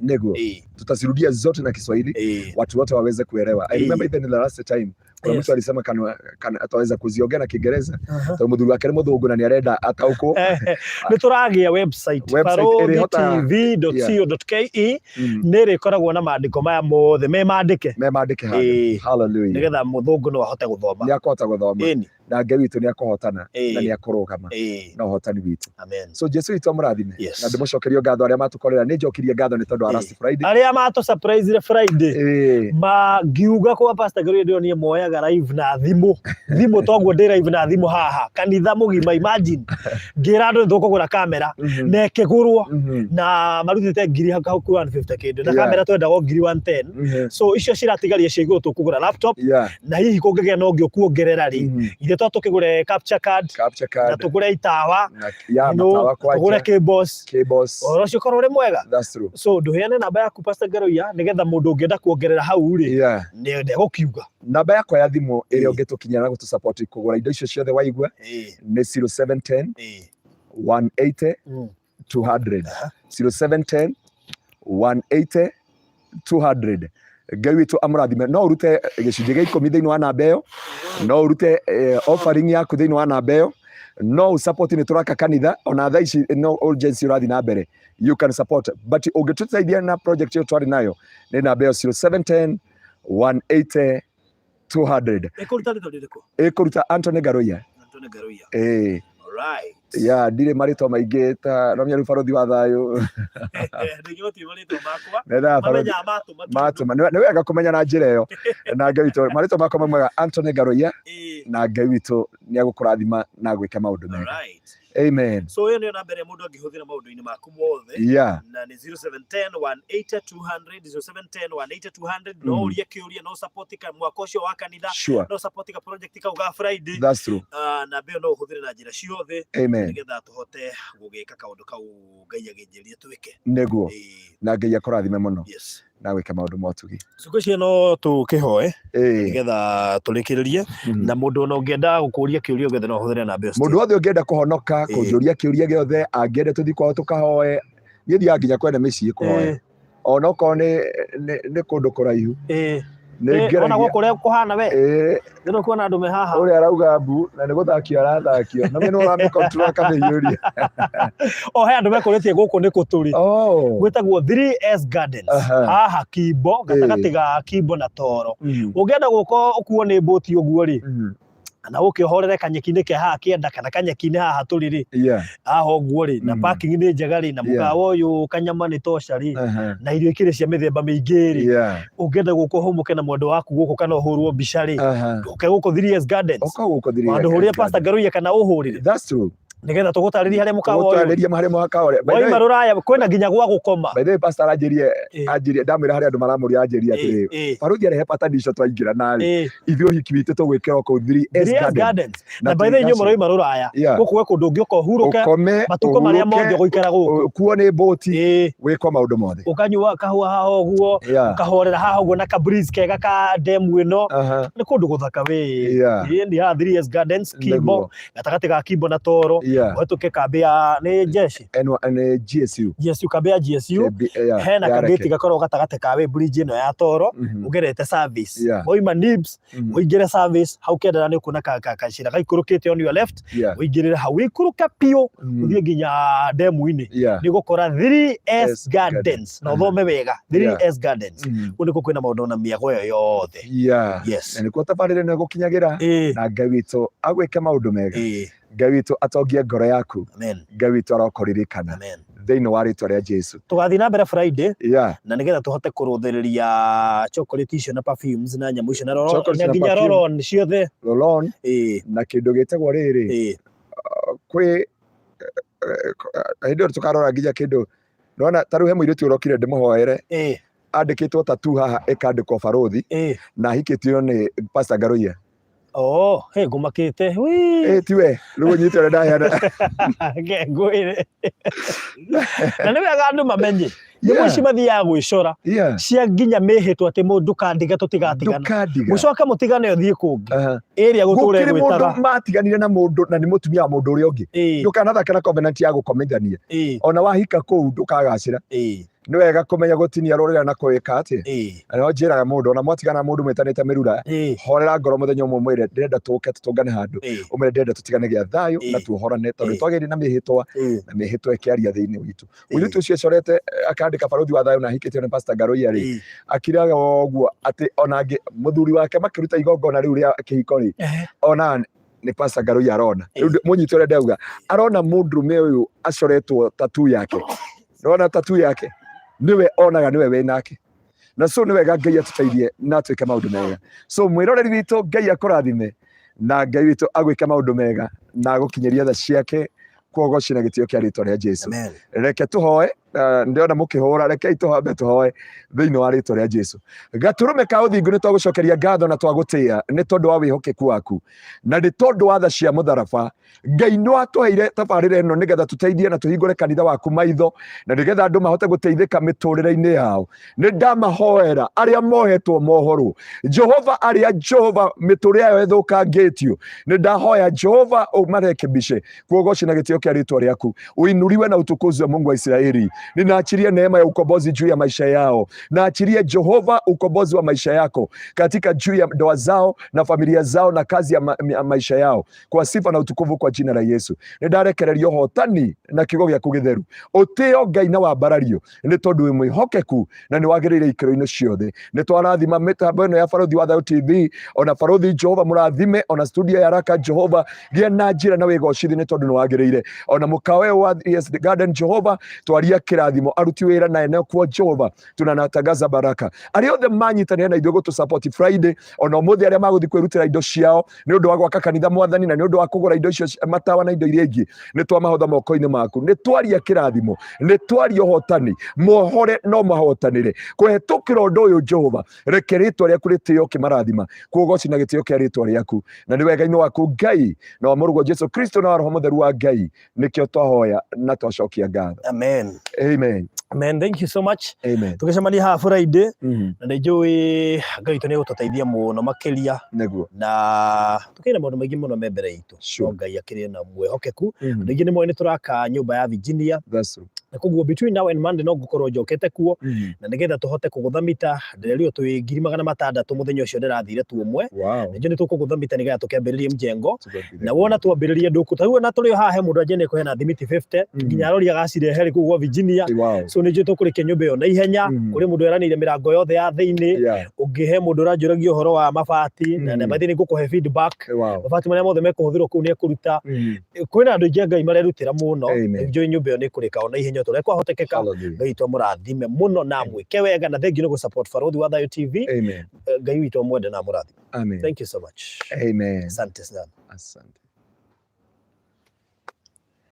Tutazirudia zote na Kiswahili, watu wote waweze kuelewa. I remember even the last time kuna mtu alisema kana ataweza kuziongea na Kiingereza tondũ mũthuri wake nĩ mũthũngũ na nĩ arenda ataũkwo. Nĩ tũragĩa website, Website ĩrĩhota- barũthitv.co.ke. Nĩ ĩrĩkoragwo na maandĩko maya mothe me mandĩke. Me mandĩke handũ. Hallelujah. Nĩgetha mũthũngũ no ahote gũthoma. Nĩ akũhota gũthoma. Na Ngai witũ nĩ akũhotana na nĩ akũrũgama na ũhotani witũ. Amen. So Jesu witũ amũrathime. Na ndĩmũcokerio ngatho arĩa matũkorera. Nĩ njokirie ngatho nĩ tondũ wa last Friday. Arĩa matũ surprise Friday, ma ngiuga kwa Pastor Gary, ndĩronire moyaga live na thimũ, thimũ toguo ndĩ live na thimũ haha kanitha mũgima. Imagine, ngĩra andũ nĩ tũkũgũra kamera na ĩkĩgũrwo, na marutĩte ngiri hakuhĩ 150 kĩndũ, na kamera twendaga o ngiri 110. So icio ciratigaria cia igũrũ, tũkũgũra laptop, na hihi kũngĩgĩa na ũngĩ ũkuongerera rĩ, ithe Ithuĩ to tũkĩgũre capture card Capture na card tũgũre itawa na ya you know, matawa na tũgũre kwanja cables cables. ũhoro ũcio ũkorwo ũrĩ mwega. That's true. So ndũheane namba yaku Pastor Ngaruiya nĩgetha mũndũ ũngĩenda kuongerera hau rĩ Yeah. nĩ ndegũkiuga. Namba yakwa ya thimũ ĩrĩa Ĩĩ. ũngĩtũkinyĩra na gũtũsupport kũgũra indo icio ciothe waigua Ĩĩ, nĩ 0710 ĩĩ. 180 200. 0710 180 200. Ngai witũ amũrathime. No ũrute gĩcunjĩ gĩa ikũmi thĩinĩ wa namba ĩyo, no ũrute offering yaku thĩinĩ wa namba ĩyo, no ũsupport nĩ tũraka kanitha ona thaa ici no urgency ũrathiĩ na mbere, you can support, but ũngĩtũteithia na project ĩyo twarĩ nayo nĩ namba ĩyo 0710 180 200. Ĩkũruta rĩtwa rĩrĩkũ? Ĩkũruta Anthony Ngaruiya. Anthony Ngaruiya. Ĩĩ. Alright. Ya ndirĩ marĩtwa maingĩ ta no menya rĩu barothi wa thayũ. Ndingĩgũtiĩ marĩtwa makwa. Nethaga barothi. Mamenyaga matũma tu. Matũma. Nĩ wega kũmenya na njĩra ĩyo. Na Ngai witũ marĩtwa makwa maumaga Anthony Ngaruiya na Ngai witũ nĩ egũkũrathima na agwĩke maũndũ mega. Alright. Amen. So ĩyo nĩyo namba ĩrĩa mũndũ angĩhũthĩra maũndũ-inĩ maku mothe. Na nĩ 0710 180 200, 0710 180 200. No ũrie kĩũria, no support ka mwaka ũcio wa kanitha, no support ka project kau ga Friday. That's true. Namba ĩyo no ũhũthĩre na njĩra ciothe Amen. nĩgetha tũhote gũgĩka kaũndũ kau Ngai agĩnjĩrire twĩke. Nĩguo. Ĩĩ. Na Ngai akũrathime mũno. Yes. Na gwĩka maũndũ ma ũtugi. Ciugo icio no tũkĩhoe Ĩĩ. nĩgetha tũrĩkĩrĩrie na mũndũ ona ũngĩenda gũkũria kĩũria gĩothe no ũhũthĩre namba ĩyo. Mũndũ wothe ũngĩenda kũhonoka, Ĩĩ. kũnjũria kĩũria gĩothe, angĩenda tũthiĩ kwao tũkahoe, niĩ thiaga nginya kwene mĩciĩ kũhoya. Ona okorwo nĩ kũndũ kũraihu. Nĩ Ona ngeragia. gũkũ ũrĩa kũhana we. Ĩĩ. Nĩ ũkuona andũ me haha. Ũrĩa arauga mbu na nĩ gũthakio arathakio. Na nĩ ũramĩ-control akamĩiyũria. O he andũ mekũrĩtie gũkũ nĩ kũ tũrĩ. Oh. Gwĩtagwo 3S Gardens. Haha Kimbo, gatagatĩ ga Kimbo na Toro. Ũngĩenda gũka ũkuo nĩ mbũti ũguo rĩ, na ũke ũhorere kanyeki-inĩ ke haha kĩanda kana kanyeki-inĩ haha tũrĩ rĩ, haha ũguo rĩ, na parking nĩ njega rĩ, na mũkawa ũyũ kanyama nĩ tosha rĩ, na irio ikĩrĩ cia mĩthemba mĩingĩ rĩ, ũngĩenda gũka ũhũmũke na mwendwa waku gũkũ kana ũhũrwo mbica rĩ, ũke gũkũ 3S Gardens. Ũka gũkũ 3S Handũ hũrĩre Pastor Ngaruiya kana ũhũrĩre. That's true. Nĩgetha tũgũtarĩrie harĩa mũkawa ũyũ. Tũgũtarĩrie harĩa mũkawa ũrĩa. By the Waima way, rũraya kwĩna nginya gwa gũkoma. By the way, Pastor aranjĩrie, anjĩrie ndamwĩra harĩa andũ maramũria anjĩrie atĩrĩ, baruthi arehe patanisho twaingĩra narĩ. Ithuĩ ũhiki witũ tũgwĩkĩra kũu 3S 3S Gardens. Gardens. Na Na by the way, inyuĩ tũigacio. mũroima rũraya. Gũkũ gwĩ kũndũ ũngĩũka ũhurũke Ũkome, matukũ marĩa mothe ũhurũke, ũgũikara gũkũ. ũkuo nĩ mbũti, wĩkwo maũndũ mothe. Ũkanyua kahũa haha ũguo, ũkahorera haha ũguo na ka breeze kega ka demu ĩno. Nĩ kũndũ gũthaka wĩ. Ĩĩ, nĩ haha 3S Gardens, Kimbo, gatagatĩ ga Kimbo na Toro. Ũhetũke kambĩ ya nĩ jeshi. Nĩ GSU. GSU, kambĩ ya GSU. KB, yeah, Hena ya kagĩti Reke. gakoragwo gatagatĩ ka wĩ bridge ĩno ya Toro, ũgerete service. Wauma Nibs, ũingĩre service, hau kĩendera nĩ ũkuona kacĩra gaikũrũkĩte on your left, ũingĩrĩre hau, ũikũrũke biũ, ũthiĩ nginya demu-inĩ. Nĩ ũgũkora 3S S Gardens. Na ũthome wega, 3S Gardens. Kũu nĩkuo kwĩna maũndũ na mĩago ĩyo yothe. Yes. Na nĩkuo tabarĩra ĩno ĩgũkinyagĩra. Na Ngai witũ agwĩke maũndũ mega. Ngai witũ atongie ngoro yaku. Amen. Ngai witũ arokũririkana. Amen. Thĩinĩ wa rĩtwa rĩa Jesu. Tũgathiĩ na mbere Friday. Na nĩgetha tũhote kũrũthĩrĩria chocolate icio na perfumes na nyamũ icio na roll-on, Chocolate na na nginya perfume. roll-on ciothe. Roll-on na kĩndũ gĩtagwo rĩrĩ. Kwĩ hĩndĩ ĩyo tũkarora nginya kĩndũ. Nĩwona ta rĩu he mũirĩtu ũrokire ndĩmũhoere. Andĩkĩtwo tattoo haha ĩkandĩkwo barothi. Na ahikĩtio nĩ Pastor Ngaruiya. Oh, hey, ngumakĩte. Wii. Tiwe, rĩu ũnyite ũrĩa ndaheana. Reke ngwĩre. Na nĩ wega andũ mamenye. Nyamũ ici mathiaga gwĩcora. Cia nginya mĩhĩtwa atĩ mũndũ ndũkandige tũtigatigana. Ndũkandiga. Mũcoke mũtigane ũthiĩ kũngĩ. Ĩrĩa gũtũra Gũkĩrĩ mũndũ ĩgwĩtaga. matiganire na mũndũ na nĩ mũtumia wa mũndũ ũrĩa ũngĩ. Ndũkanathake na covenant ya gũkomithania. Ona wahika kũu ndũkagacĩra. Nĩ wega kũmenya gũtinia rũrĩra na kwĩka atĩa. Na nĩho njĩraga mũndũ, ona mwatigana na mũndũ mwĩtanĩte mĩrura, horera ngoro mũthenya ũmwe mwĩre ndĩrenda tũke tũtũngane handũ. Ũmwĩre ndĩrenda tũtigane gĩa thayũ na tuohorane tondũ twagĩire na mĩhĩtwa na mĩhĩtwa ĩkĩaria thĩinĩ witũ. Mũirĩtu ũcio acorete akandĩka barothi wa thayũ na ahikĩtio nĩ Pastor Ngaruiya rĩ, akiraga ũguo atĩ ona angĩ mũthuri wake makĩruta igongona rĩu rĩa kĩhiko rĩ, ona nĩ Pastor Ngaruiya arona. Rĩu mũnyite ũrĩa ndauga, arona mũndũrũme ũyũ acoretwo tattoo yake. Nĩwona tattoo yake? Nĩwe onaga nĩwe wĩ nake. Na so nĩ wega Ngai atũteithie na atwĩke maũndũ mega. So mwĩroreri witũ Ngai akũrathime na Ngai witũ agwĩke maũndũ mega na agũkinyĩrie tha ciake kuogoci na gĩtĩo kĩa rĩtwa rĩa Jesu. Amen. Reke tũhoe Ndĩrona mũkĩhũra, rekei tũhambe tũhoe thĩinĩ wa rĩtwa rĩa Jesu. Gatũrũme ka ũthingu, nĩ twagũcokeria ngatho na twagũtĩĩa nĩ tondũ wa wĩhokeku waku na nĩ tondũ wa tha cia mũtharaba. Ngai nĩ watũheire tabarĩra ĩno nĩgetha tũteithie na tũhingũre kanitha waku maitho na nĩgetha andũ mahote gũteithĩka mĩtũrĩre-inĩ yao. Nĩ ndamahoera arĩa mohetwo mohorwo, Jehova, arĩa Jehova mĩtũrĩre yao ĩthũkangĩtio, nĩ ndahoya Jehova ũmarekebishe. Kuogoci na gĩtĩo kĩa rĩtwa rĩaku uinuliwe na utukuzwe, Mungu wa Israeli. Ninaachilia neema ya ukombozi juu ya maisha yao, naachilie Jehova ukombozi wa maisha yako katika juu ya ndoa zao na familia zao na kazi ya maisha yao, kwa sifa na utukufu kwa jina la Yesu. Nĩ ndarekereria ũhotani na kiugo gĩaku gĩtheru, ũtĩo Ngai na wambarario nĩ tondũ wĩ mwĩhokeku na nĩ wagĩrĩire ikĩro-inĩ ciothe. Nĩ twarathima mĩtambo ĩno ya Barũthi wa Thayũ TV, ona Barũthi Jehova mũrathime, ona studio ya Raka Jehova gĩa na njĩra na wĩgocithi nĩ tondũ nĩ wagĩrĩire, ona mũkawa ũyũ wa Yes Garden Jehova twaria kĩrathimo, aruti wĩra na ene kuo Jehova tunanatangaza baraka, arĩa othe manyitanĩra na ithuĩ gũtũ support Friday ona ũmũthĩ, arĩa magũthiĩ kwĩrutĩra indo ciao nĩ ũndũ wa gwaka kanitha Mwathani, na nĩ ũndũ wa kũgũra indo icio matawa na indo iria ingĩ, nĩ twamahotha moko-inĩ maku. Nĩ twaria kĩrathimo, nĩ twaria ũhotani, mohore no mahotanĩre kũhetũkĩra ũndũ ũyũ. Jehova, reke rĩtwa rĩaku rĩtĩo ũkĩmarathima, kuogoci na gĩtĩo kĩa rĩtwa rĩaku, na nĩ wega-inĩ waku Ngai na wa mũrũguo Jesu Kristo na wa Roho Mũtheru wa Ngai nĩkĩo twahoya na twacokia ngatho. Amen. Amen. Amen. Thank you so much. Amen. Tũgĩcemania haha Friday na nĩ njũĩ Ngai witũ nĩ egũtũteithia mũno makĩria Nĩguo. Na tũkĩrĩ na maũndũ maingĩ mũno me mbere itũ. Sure. No Ngai akĩrĩ na mwĩhokeku. Andũ aingĩ nĩ moĩ nĩ tũraka nyũmba ya Virginia. That's true. Na koguo between now and Monday no ngũkorwo njokete kuo na nĩgetha tũhote kũgũtha mita. Ndĩrerirwo twĩ 600,000 mũthenya ũcio ndĩrathire tu ũmwe. Nĩnjũĩ nĩ tũkũgũtha mita nĩgetha tũkĩambĩrĩrie mjengo. Na wona twambĩrĩria ndũkũ ta rĩu ona tũrĩ o haha he mũndũ anjia nĩ kũheana thimiti 50 nginya arori agacirehe rĩ kũu gwa Virginia. So nĩ njũĩ tũkũrĩkia nyũmba ĩyo na ihenya. Kũrĩ mũndũ eranĩire mĩrango yothe ya thĩinĩ. Ũngĩ he mũndũ ũranjũragia ũhoro wa mabati na by the way nĩ ngũkũhe feedback. Mabati marĩa mothe mekũhũthĩrwo kũu nĩ ekũruta. Kwĩna andũ aingĩ a Ngai marerutĩra mũno. Amen. Njũĩ nyũmba ĩyo nĩ ĩkũrĩka o na ihenya o ta ũrĩa kwahotekeka. Hallelujah. Ngai witũ amũrathime mũno na amwĩke wega, na thengiũ nĩ gũ support Barũthi wa Thayũ TV. Amen. Ngai witũ amwende na amũrathime. Amen. Thank you so much. Amen. Asante sana. Asante.